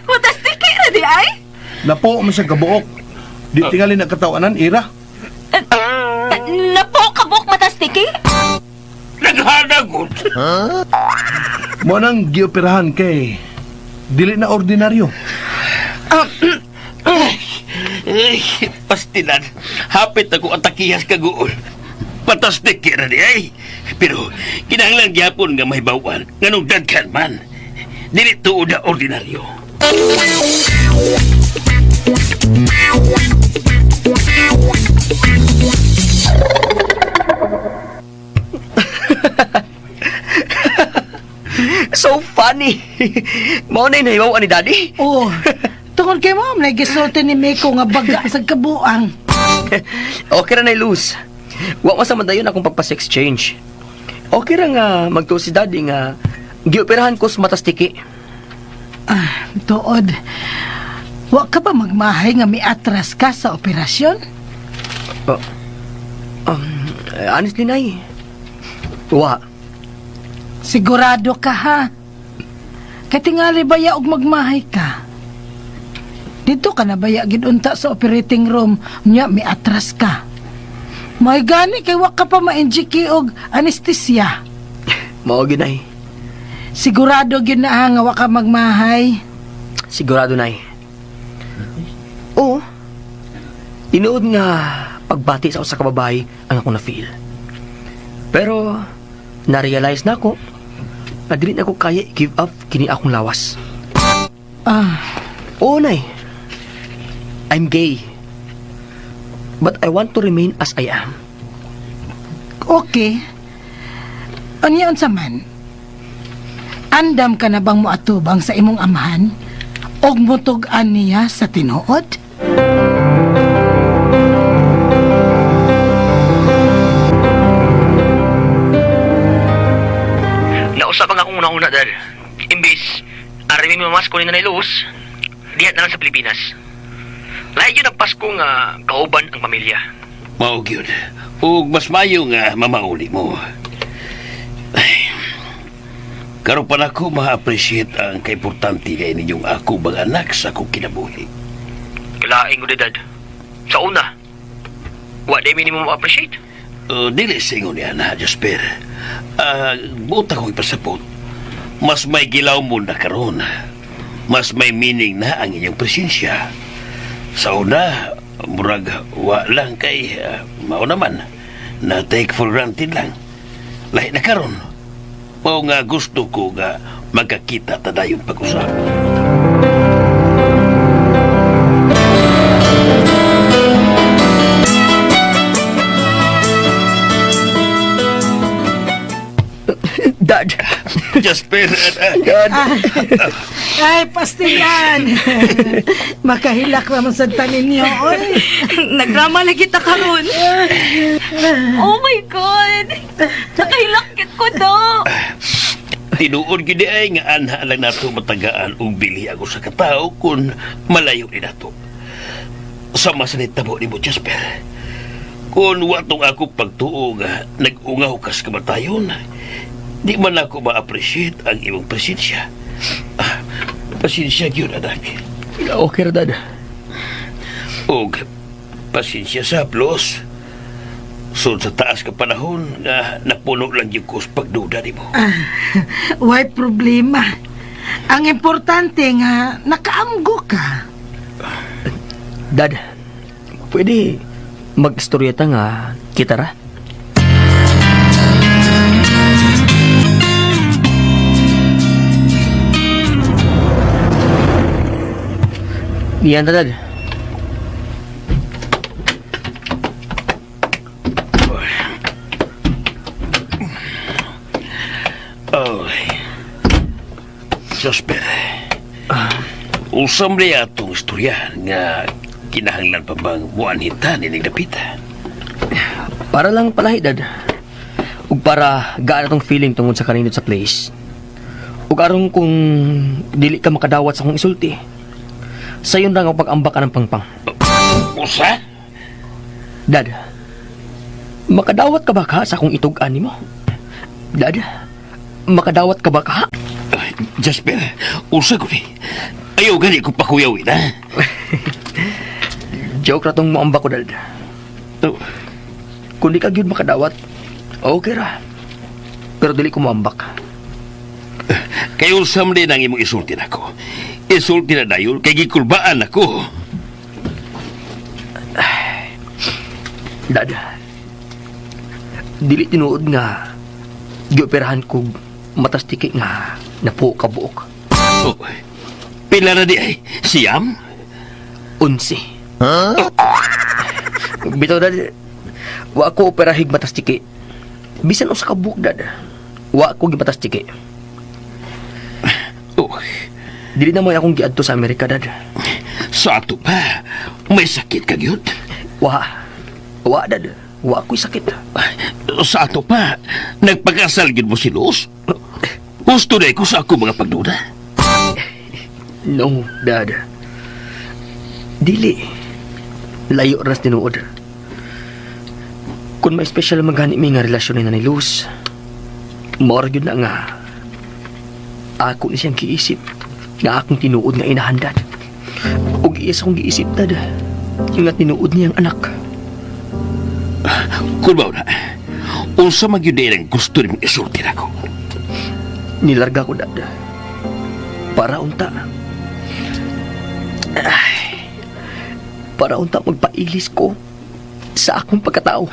Matastiki ra di ay?
Napo man sa kabuok. Di tingali nagkatawanan ira.
Napo kabok matastiki?
Naghanagot.
Mo nang gioperahan kay dili na ordinaryo.
Ay, pastilan. Hapit ako atakihas kaguol. Patastik kira di ay. Pero kinahanglan gyapon nga mahibawan nganong daghan man. Dili tuod na ordinaryo.
So funny. Mao na nahibaw ni Daddy.
Oh, tungod kay ma'am, nagisulti ni Miko nga baga sa kabuang.
Okay ra na Luz. Wa man sa madayon akong pagpas-exchange. Okay ra nga magtuo si Daddy nga gioperahan ko sa matastiki.
Ah, tuod. Wa ka ba magmahay nga miatras ka sa operasyon?
Honestly, Nay. Wa.
Sigurado ka ha? Katingali baya og magmahay ka? Dito ka na baya gid unta sa operating room nya miatras ka. May gani kay wa ka pa ma-inject og anesthesia.
Mao gyud, Nay.
Sigurado gyud na ha nga wa ka magmahay.
Sigurado, Nay. Oo. Tinuod nga Pagbati sa usa ka babae ang akong na-feel. Pero na-realize na ako na dili na ako kaya i-give up kini akong lawas.
Ah,
Oo, Nay. I'm gay. But I want to remain as I am.
Okay. Unya unsa man? Andam ka na bang moatubang sa imong amahan? Og mutug-an niya sa tinuod?
Nausap ang akong una-una, Dad. Imbis, arami mamas ko ni Nanay Luz, dihat na lang sa Pilipinas. Lahi yun ang Pasko nga kauban ang pamilya.
Mao gyud. Ug mas mayo nga mamauli mo. Ay, karon pa nako ma-appreciate ang kaimportante kay ninyong ako bang anak sa akong kinabuhi.
Kalaing ko, Dad. Sa una, wa di minimum appreciate.
Dili singon niya na, Jasper. Buta kong ipasapot. Mas may gilaw mo na karon. Mas may meaning na ang inyong presensya. Sa una, murag wa lang kay mao naman na take for granted lang. Lahi na karon. Mao nga gusto ko nga magkakita ta dayon pag-usap.
Dad!
Jasper,
Dad!
Ay, pastilan! Makahilak naman sa tanin niyo, oy.
Nagdrama lagi ta karon.
Oh my God! Nakahilakit ko do!
Tinuod gid ay nga anha lang nato matagaan og bili ako sa katao kun malayo ni nato. Sama sa nitabo ni mo, Jasper. Kun wa tong ako pagtuo nga nag-ungaw kas kamatayon, di man ako ma-appreciate ang imong presensya. Ah, pasensya gyud anak.
Okay ra, Dad.
Og pasensya sa plus. Sud sa taas ka panahon nga napuno lang gyud ko sa pagduda nimo.
Way problema. Ang importante nga, nakaamgo ka.
Dad, pwede mag-istorya ta nga kita ra? Yan ta, Dad.
Oh. Jasper. Usam niya atong istorya nga kinahanglan pa bang muanhitan ining dapita.
Para lang palahi, Dad. Ug para gaan atong feeling tungod sa kanindot sa place. Ug aron kung dili ka makadawat sa akong isulti. Sayon ra nga pag-ambak ka ng pangpang.
Usa?
Dad, makadawat ka ba ka sa akong itug-an nimo? Dad, makadawat ka ba ka?
Ay, Jasper, usa ko ni. Ayaw gani ko pakuyawin, ha?
Joke ra tong moambak ko, Dad.
Oh,
Kung di ka gyud makadawat, okay ra. Pero dili ko moambak.
Kay usam din ang imong isulti nako. Isulti na dayon kay gikulbaan ako.
Dad, dili tinuod nga gioperahan ko matastiki nga napuo ka buok.
Oh, pila na di ay? Siyam?
11. Huh? Bitaw, Dad, wa ko operahig matastiki. Bisan usa ka buok, Dad. Wa ko gimatastiki.
Oh,
Dili na mo akong giadto sa Amerika, Dad.
Sa ato pa, may sakit ka gyud.
Wa. Wa, Dad. Wa ko'y sakit.
Sa ato pa, nagpakasal gyud mo si Luz. Gusto na ko sa ako mga pagduda.
No, Dad. Dili. Layo ras tinuod. Kung may special magani mi nga relasyon ni Nanay Luz, maor gyud na nga ako ni siyang giisip nga akong tinuod nga inahan, Dad. Ug iya sa akong giisip, Dad, nga tinuod niyang anak.
Kung mao na, unsa man gyud ang gusto nimong isulti nako.
Nilarga ko, Dad. Para unta. Ay, para unta magpailis ko. sa akong pagkatao.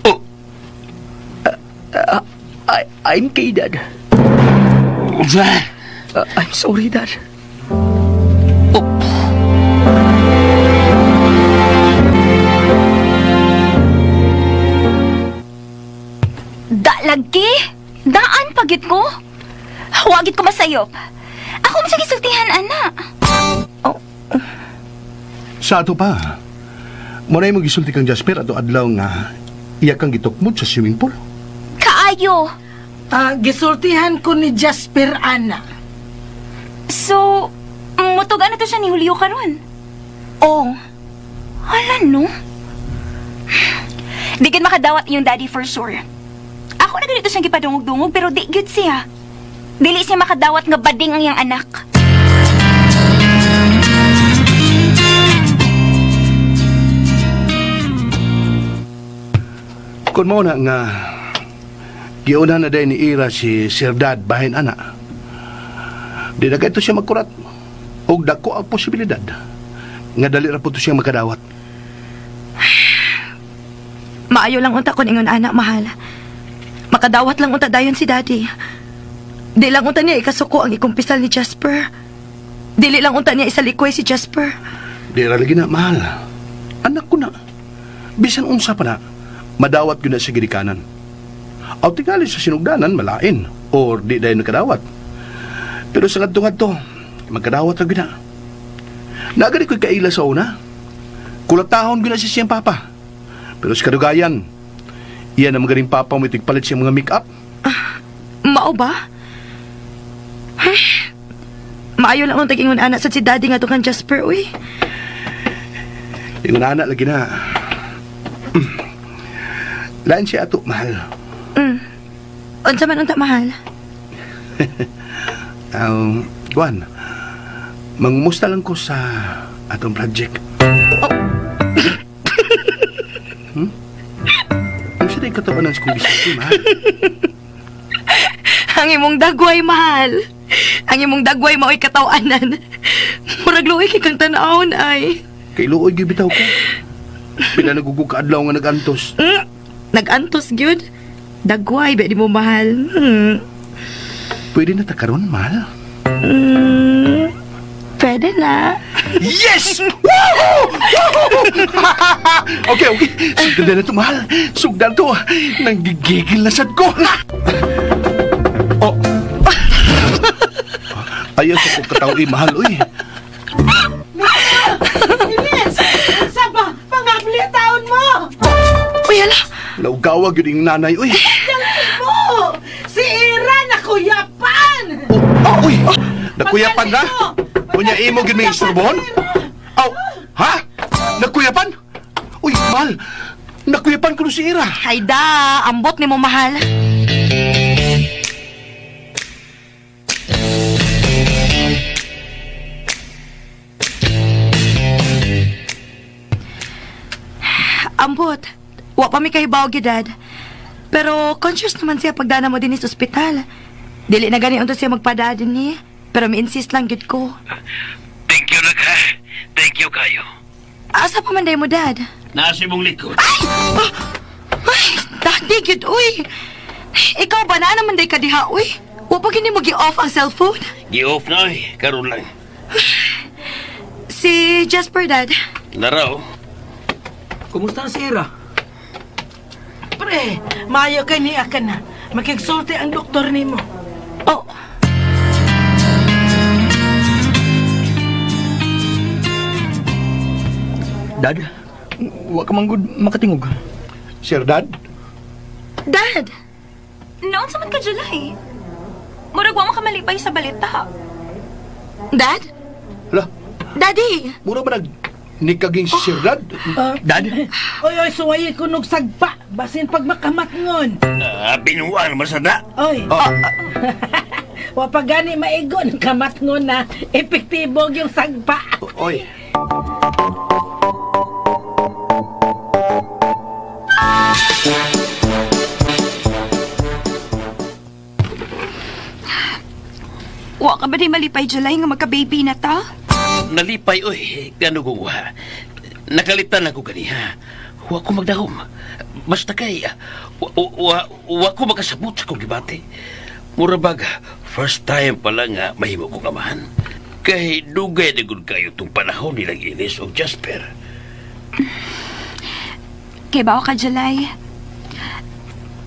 Oh,
I'm gay, Dad.
unsa?
I'm sorry, Dad.
Oh.
Da lagi. Daan pagit ko. Wagit ko masayop. Ako man siya gisultihan, ana. Oh,
Sa ato pa, muna mo gisulti kang Jasper ato adlaw nga iya kang gitukmod sa swimming pool.
kaayo.
Ah, gisultihan ko ni Jasper ana.
So, mutugan na to siya ni Julio karon. Oh. Hala no. Di gid makadawat iyong daddy for sure. Ako na ganito siyang gipadungog-dungog pero di gid siya. Dili siya makadawat nga bading ang iyang anak.
Kung mao na nga giuna na day ni Ira si Sir Dad bahin ana. Di na kayto siya magkurat. Og dako ang posibilidad nga dali ra po to siya makadawat.
Maayo lang unta kon ingon ana, mahal. Makadawat lang unta dayon si Daddy. Di lang unta niya ikasuko ang ikumpisal ni Jasper. Dili lang unta niya isalikoy si Jasper.
Di ra lagi na mahal. Anak ko na. Bisan unsa pa na, madawat gyud na sa ginikanan. Aw tingali sa sinugdanan malain or di dayon nakadawat. Pero sa ngadto-ngadto, magkadawat ra gyud na. Nagani ko'y kaila sa una. Kulatahon gyud na si siyang papa. Pero sa kadugayan, iyan ang magaling papa mo itigpalit siya mga make-up.
Mao ba? Ay, maayo lang unta ingon ana sa si Daddy nga kang Jasper, uy.
Ingon ana lagi na. Lain siya ato, mahal.
Unsa man unta, mahal?
Juan, mangumusta lang ko sa atong project. Hmm? Ang siya katawanan sa kong gisulti, mahal.
Ang imong dagway, mahal. Ang imong dagway mao'y katawanan. Murag luoy kay kang tan-awon ay.
Kay luoy gyud bitaw ko. Pila nagugug ka adlaw nga nagantos.
Nag-antos gyud. Dagway ba di mo mahal?
Pwede na ta karon, mahal.
Pwede na.
Yes! Woohoo! Woohoo! Okay, okay. Sugdan na to, mahal. Sugdan to. Nanggigigil na sad ko. Oh. Ayaw sa kong kataw, eh, mahal, uy.
Ilis! Unsa ba? Pangabli taon mo!
Uy, hala.
Laugawa gyud yung nanay, uy.
Mo! Si Ira nakuyapan!
Oh, uy. Nagkuyapan na? Unya imo gyud may isturbon? Aw, ha? Nagkuyapan? Uy, mahal. Nagkuyapan ko si Ira.
Hayda, ambot ni mo mahal. Ambot. Wa pa mi kahibaw gyud, Dad. Pero conscious naman siya pagdana mo din sa ospital. Dili na gani unta siya magpada din ni. Pero mi-insist lang gyud ko.
Thank you na ka. Thank you kayo.
Asa pa man day mo, Dad?
Nasa imong likod.
Ay, daddy gyud uy. Ikaw ba na naman day ka diha uy? Wa pa gini mo gi-off ang cellphone?
Gi-off na oy. Karon lang.
Si Jasper, Dad.
Naraw.
Kumusta na si Ira?
Pre, maayo kay niya ka na. Makigsulti ang doktor nimo.
Oh.
Dad, wa ka man gud makatingog.
Sir Dad,
Dad!
Noon sa man ka, July. Murag wa mo ka malipay sa balita.
Dad?
hala,
Daddy!
mura ba nag nikaging si Sir Dad?
Dad,
Oy, oy, suwayi ko nog sagpa. Basin pag makamatngon.
Ah, binuang naman sa na.
Oy. Wa pa gani maigon kamatngon na epektibo yung sagpa.
Oy.
Wa ka ba di malipay, July, nga magka-baby na ta?
Nalipay oy. Gano ko wa. Nakalitan ako ganiha. Wa ko magdahom. Basta kay, wa ko makasabot sa kong gibati. Mura bag, first time pa lang nga mahimo kong amahan. Kay dugay na gud kayo tong panahon nilang Ilis o Jasper.
Kay bao ka, July.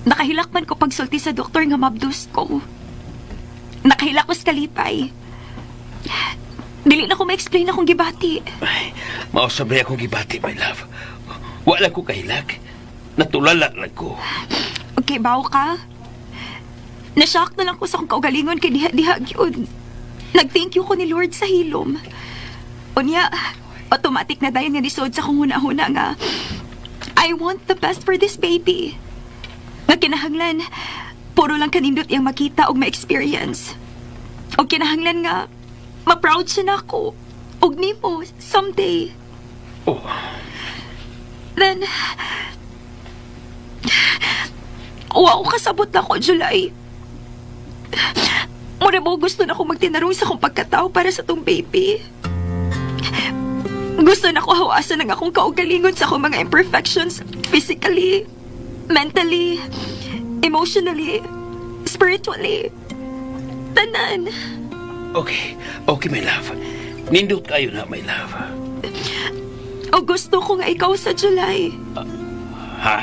Nakahilak man ko pagsulti sa doktor nga mabdus ko. Nakahilak ko sa kalipay. Dili na ko ma-explain akong gibati.
Ay, mausabay akong gibati, my love. Wala ko kahilak. Natulala lang ko.
Okay, bao ka. Nashock na lang ko sa akong kaugalingon kay diha-diha gyud. Nag-thank you ko ni Lord sa hilom. Unya, automatic na dayon nga nisod sa akong huna-huna nga I want the best for this baby. Nga kinahanglan, puro lang kanindot iyang makita og ma-experience. Og kinahanglan nga, ma-proud siya na ako. Og nimo, someday.
Oh,
Then, wa ko kasabot na ko, July. Muna mo gusto na ko magtinarong sa akong pagkatao para sa tong baby. Gusto na ko hawasan ang akong kaugalingon sa akong mga imperfections physically, mentally, emotionally, spiritually. Tanan.
okay. Okay, my love. Nindot kayo na, my love.
O gusto ko nga ikaw sa July.
Ha?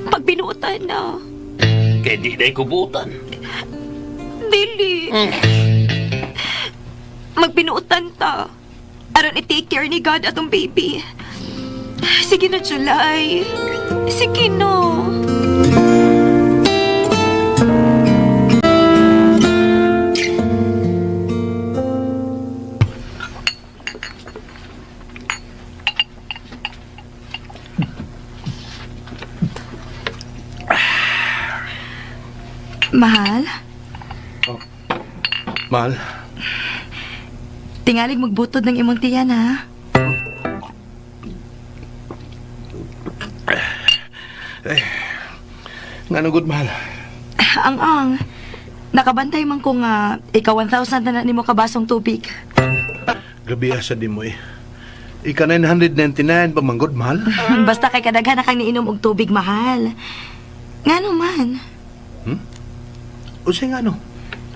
Pag binuotan na.
Kay di na kubutan.
Dili. Magbinuotan ta. Aron i-take care ni God atong baby. Sige na, July. Sige na.
Mahal,
Mahal,
tingalig magbutod ng imong tiyan ha.
nga good mahal.
Ang ang. Nakabantay man ko nga ikaw 1,000 na na nimo kabasong tubig.
Grabe sa di mo eh. Ika 999 pa man gud, mahal.
Basta kay kadaghan na kang niinom og tubig, mahal. Ngano man?
Unsay nga no?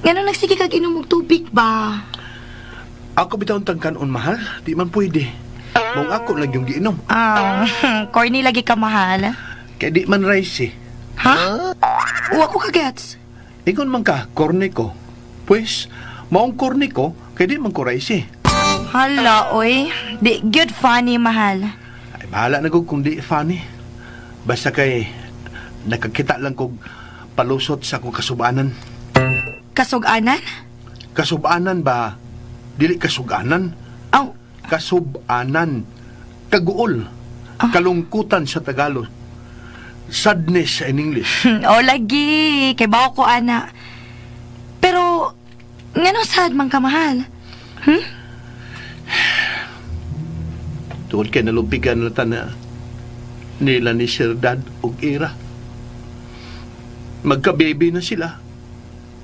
Ngano nagsige kag inom og tubig ba?
Ako bitaw ang tangkanon mahal, di man pwede. Mong ako lang yung giinom.
Ah, corny lagi ka, mahal.
Kay di man rice eh.
Ha? Wa ko kagets.
Ingon man ka, korne ko. Pues, maong korne ko, kay di man ko rice eh.
Hala, oy. Di good funny, mahal.
Ay, bahala na ko kung di funny. Basta kay nakakita lang kog palusot sa akong kasubanan.
Kasuganan?
Kasubanan ba? Dili kasuganan.
Aw,
Kasubanan. Kaguol. Kalungkutan sa Tagalog. Sadness in English.
o lagi. Kay bawo ko, ana. Pero, ngano sad man ka, mahal?
Tungod kay nalubigan na ta na nila ni Sir Dad og Ira. Magka-baby na sila.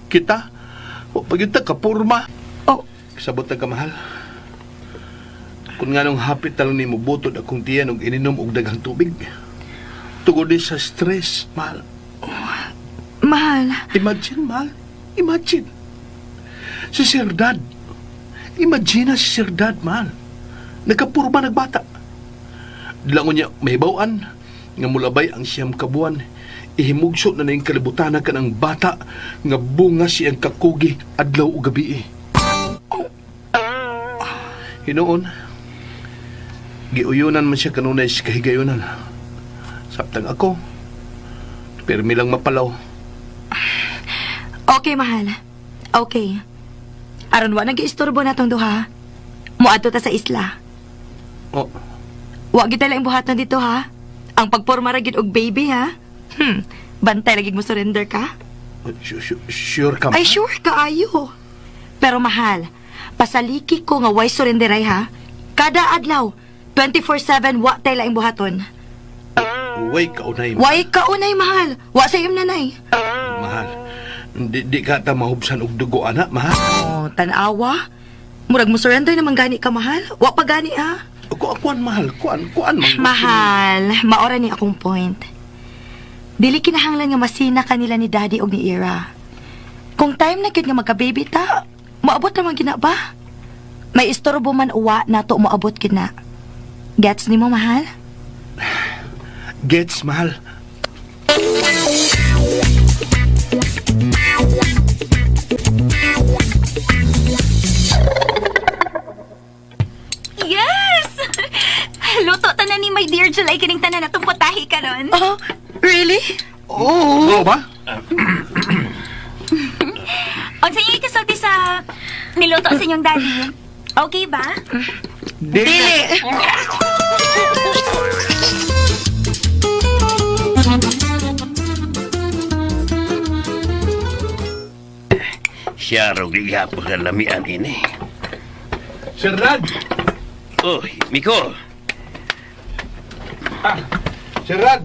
Kita, o pag yun ta, kapurma.
Oh,
Kasabot na kamahal. Kung nga nung hapit talong ni mo butod akong tiyan og ininom og daghang tubig. Tugod ni sa stress, mahal.
mahal.
Imagine, mahal. Imagine. Si Sir Dad. Imagine na si Sir Dad, mahal. Nagkapurma nagbata. Dilangon niya, may bawaan. Nga mulabay ang siyam kabuan. Ihimugso na na yung kalibutan na kanang bata nga bunga siyang kakugi adlaw o gabi. Eh. Hinoon, giuyunan man siya kanunay sa kahigayonan. Saptang ako, pirmi lang mapalaw.
Okay, mahal. Okay. Aron wa nag-iistorbo na tong duha. Muadto ta sa isla.
Oh,
Wa gid lang buhaton dito ha. Ang pagporma ra gid og baby ha. Bantay lagi mo surrender ka.
Sure ka?
Ay sure kaayo. Pero mahal, pasaliki ko nga way surrenderay ha. Kada adlaw, 24/7 wa tay laing buhaton.
Uway ka unay,
Way ka unay mahal. Wa sa iyong nanay.
mahal. Di ka ta mahubsan og dugo, anak, mahal.
Oh, tanawa. Murag mo surrender naman gani ka mahal. Wa pa gani ha.
Kuan, mahal, kuan, kuan man.
Mahal, maora ni akong point. Dili kinahanglan nga masina kanila ni Daddy og ni Ira. Kung time na gyud nga magka-baby ta, moabot naman gina ba? May istorbo man uwa nato moabot gid na. Gets nimo, mahal?
Gets, mahal.
Yes! Luto tanan ni my dear July kining tanan atong putahi karon.
Oh, really?
Oo. Oo ba?
Unsa inyo ikasulti sa niluto sa inyong daddy? Okay ba?
Dili.
Siya raw gihapon na lamian ini.
Sir Rad.
Oh, Miko.
Sir Rad.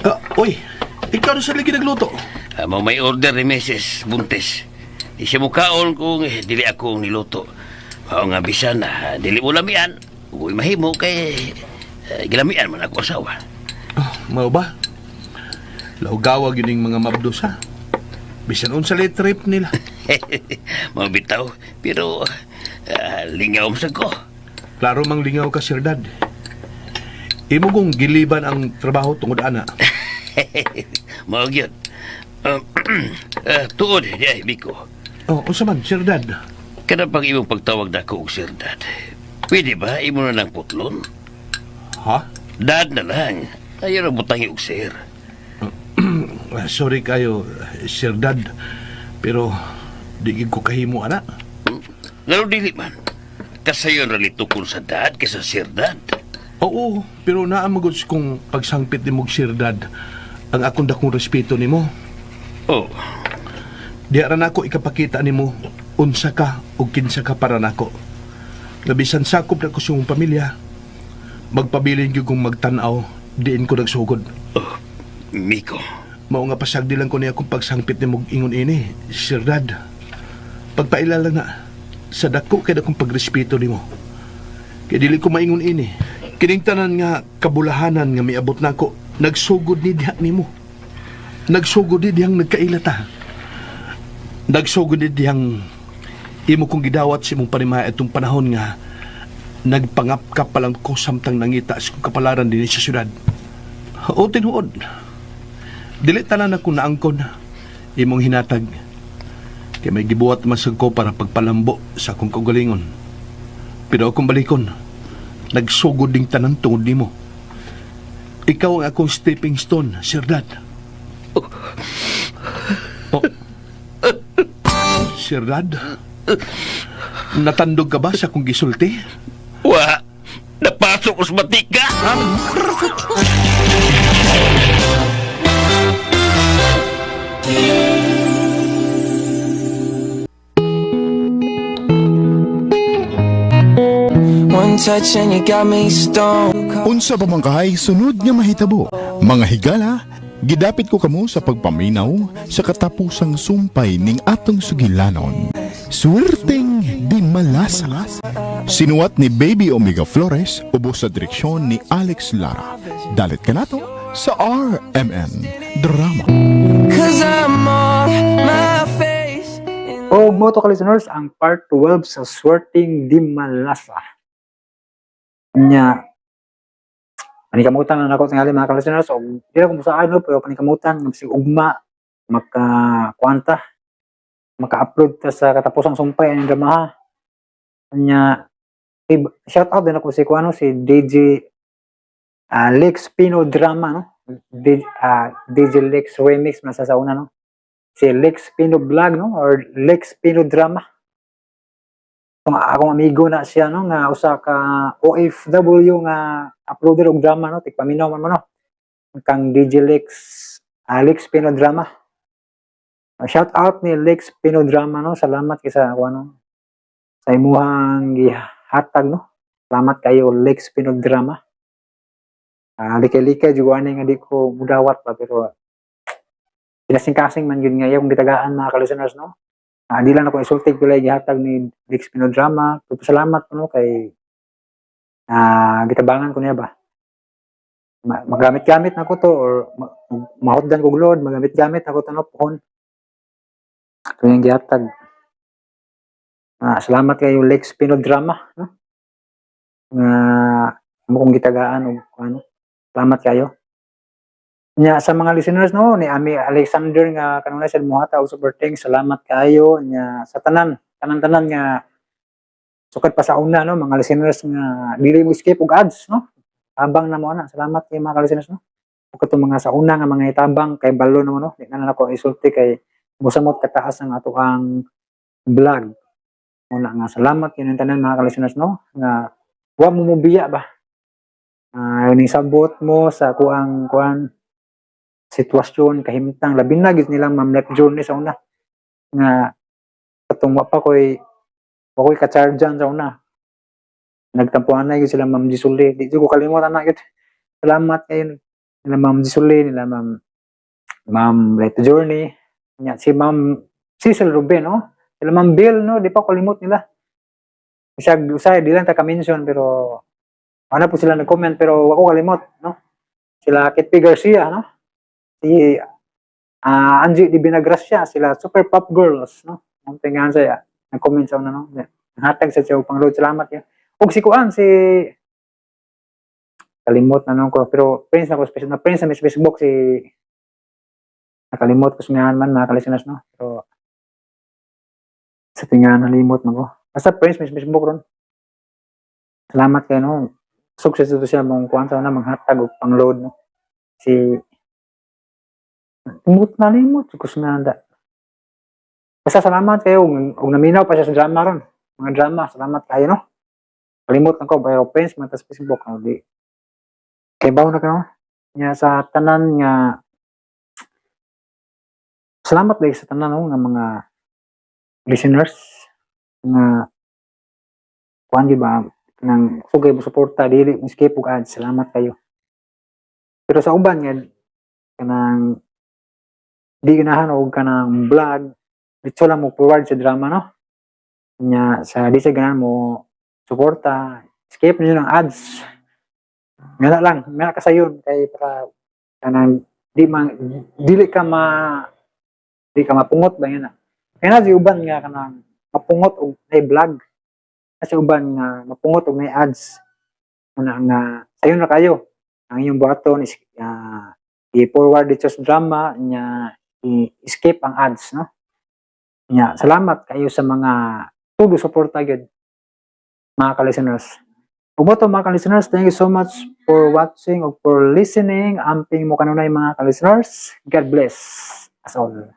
Ah, uy, ikaw na sa lagi nagluto.
Amo may order ni Mrs. Buntes. Di siya mukaon kung dili ako ang niluto. Mao nga bisan na dili mo lamian. Uy mahimo kay gilamian man ako asawa.
Ah, mao ba? Laugawa gyud ning mga mabdos ha. Bisan unsa lay trip nila.
Mao bitaw, pero lingaw man sad ko.
Klaro mang lingaw ka, Sir Dad. Imo kong giliban ang trabaho tungod ana.
Mao gyud. Tuod di ay Miko.
Oh, unsa man, Sir Dad?
Kada pag imong pagtawag na ko og Sir Dad. Pwede ba imo na lang putlon?
Ha?
Dad na lang. Ayaw na butangi og sir.
Ah, sorry kayo, Sir Dad. Pero di gid ko kahimo ana.
Ngano dili man. Kasayon ra litukon sa dad kaysa sir dad.
Oo, pero naa magud kung pagsangpit nimo og Sir Dad ang akong dakong respeto nimo.
Oh,
Di ra nako ikapakita nimo unsa ka ug kinsa ka para nako. Nga bisan sakop na ko sa imong pamilya, magpabilin gyud kong magtan-aw diin ko nagsugod.
Oh, Miko.
Mao nga pasagdi lang ko niya akong pagsangpit nimo og ingon ini, Sir Dad. Pagpailala na sa dako kay dakong pagrespeto nimo. Kay dili ko maingon ini. Kining tanan nga kabulahanan nga miabot nako, nagsugod ni diha nimo. Nagsugod ni dihang nagkaila ta. Nagsugod ni dihang imo kong gidawat sa imong panimaya itong panahon nga nagpangapkap pa lang ko samtang nangita sa kong kapalaran dinhi sa syudad. O tinuod, dili tanan ako naangkon imong hinatag. Kay may gibuhat man sad ko para pagpalambo sa akong kaugalingon. Pero akong balikon, nagsugod ding tanan tungod nimo. Ikaw ang akong stepping stone, Sir Dad. Oh. Sir Dad, natandog ka ba sa akong gisulti?
Wa, napasok ko sa matika.
One touch and you got me stoned.
Unsa pa man kahay sunod nga mahitabo. Mga higala, gidapit ko kamo sa pagpaminaw sa katapusang sumpay ning atong sugilanon. Swerteng di malasa. Sinuwat ni Baby Omega Flores ubos sa direksyon ni Alex Lara. Dalit kanato sa RMN Drama.
'Cause I'm on my face. In
Og mo to ka listeners, ang part 12 sa Swerting Di Malasa. Nya, panikamutan na nako tingali mga ka-listeners, og di na ko musaan no, pero panikamutan nga bisag ugma maka kuanta, maka-upload ta sa katapusang sumpay ang drama ha. Nya, shout out din ako si kuano si DJ Lex Pino Drama no. DJ Lex Remix man sa una no. Si Lex Pino Vlog no or Lex Pino Drama. Kung akong amigo na siya no nga usa ka OFW nga uploader og drama no, tigpaminaw man mo no. Kang DJ Lex Alex Pino Drama. Shout out ni Lex Pino Drama no. Salamat kay sa kuno sa imuhang gihatag no. Salamat kayo Lex Pino Drama. Likay-likay jud ani nga di ko mudawat pa pero pinasingkasing man yun nga yung gitagaan mga ka-listeners no. Di lang ako isulti pilay gihatag ni Lex Pinodrama. Pero salamat ko, no, kay gitabangan ko niya ba. Magamit-gamit na ko to or mahotdan ko load, magamit-gamit ako to, no, pohon. Ito yung gihatag. Salamat kayo, Lex Pinodrama, no? Nga amo kong gitagaan og ano. Salamat kayo. Nya sa mga listeners, no, ni Ami Alexander nga kanunay sa muhata og super thanks, salamat kayo. Nya sa tanan, tanan-tanan nga sukad pa sa una, no, mga listeners nga dili mo skip og ads, no. Tabang na mo ana. Salamat kay mga listeners, no. Ug katong mga sa una nga mga itabang kay balo na mo, no. Di na nako isulti kay musamot kataas ang ato ang vlog. Una nga salamat yun ang tanan, mga listeners, no, nga wa mo mobiya ba. Ning sabot mo sa kuang kuan sitwasyon kahimtang, labi na gid nilang Ma'am Life Journey sa una nga katong wa ko'y ka-chargean sa una, nagtampuan na gyud sila Ma'am Jisuli. Di jud ko kalimot ana gyud. Salamat kayo nila Ma'am Jisuli, nila Ma'am Life Journey nya, si Ma'am Cecil Ruben, no, sila Ma'am Bill, no. Di pa ko kalimot nila. Bisag usay di lang ta ka-mention, pero ano po sila nag-comment, pero wa ko kalimot, no, sila Kit P. Garcia, no, si Angie Di Binagracia, sila Super Pop Girls, no, ang tingahan siya nag-comment sa una, no, hatag sa siya pang load. Salamat ya. Ug si kuan, si kalimot na nung ko, pero friends na ko na friends na sa Facebook, si nakalimot ko sa ngalan man, mga kalisteners, no, pero sa tingahan nalimot man ko. Basta friends may Facebook ron. Salamat kayo, no. Success ito siya mong kuan sa una, manghatag og pang-load, no. Si Limot na limot ko sa ngalan da. Basta salamat kayo ug naminaw pa siya sa drama ron. Mga drama, salamat kayo, no. Kalimot na ko pero friends man tas Facebook, no, di. Kay bawo na ka, no. Nya sa tanan nga salamat dahil sa tanan, no, nga mga listeners nga kuan di ba nang sugay mo suporta, dili mo skip og ads. Salamat kayo. Pero sa uban nga kanang di ganahan og kanang vlog, diretso lang mo forward sa drama, no, nya sa di sa ganahan mo suporta, skip niyo ng ads nga na lang nga kasayon kay para kanang di man dili ka mapungot ba yun na. Kaya na si uban nga kanang mapungot og nay vlog, kasi uban nga mapungot og nay ads. Una nga sayon na kayo ang inyong buhaton is i-forward dito sa drama nya i-skip ang ads, no. Nya salamat kayo sa mga tudo suporta gyud, mga ka-listeners. Ug to, mga ka-listeners, thank you so much for watching or for listening. Amping mo kanunay, mga ka-listeners. God bless us all.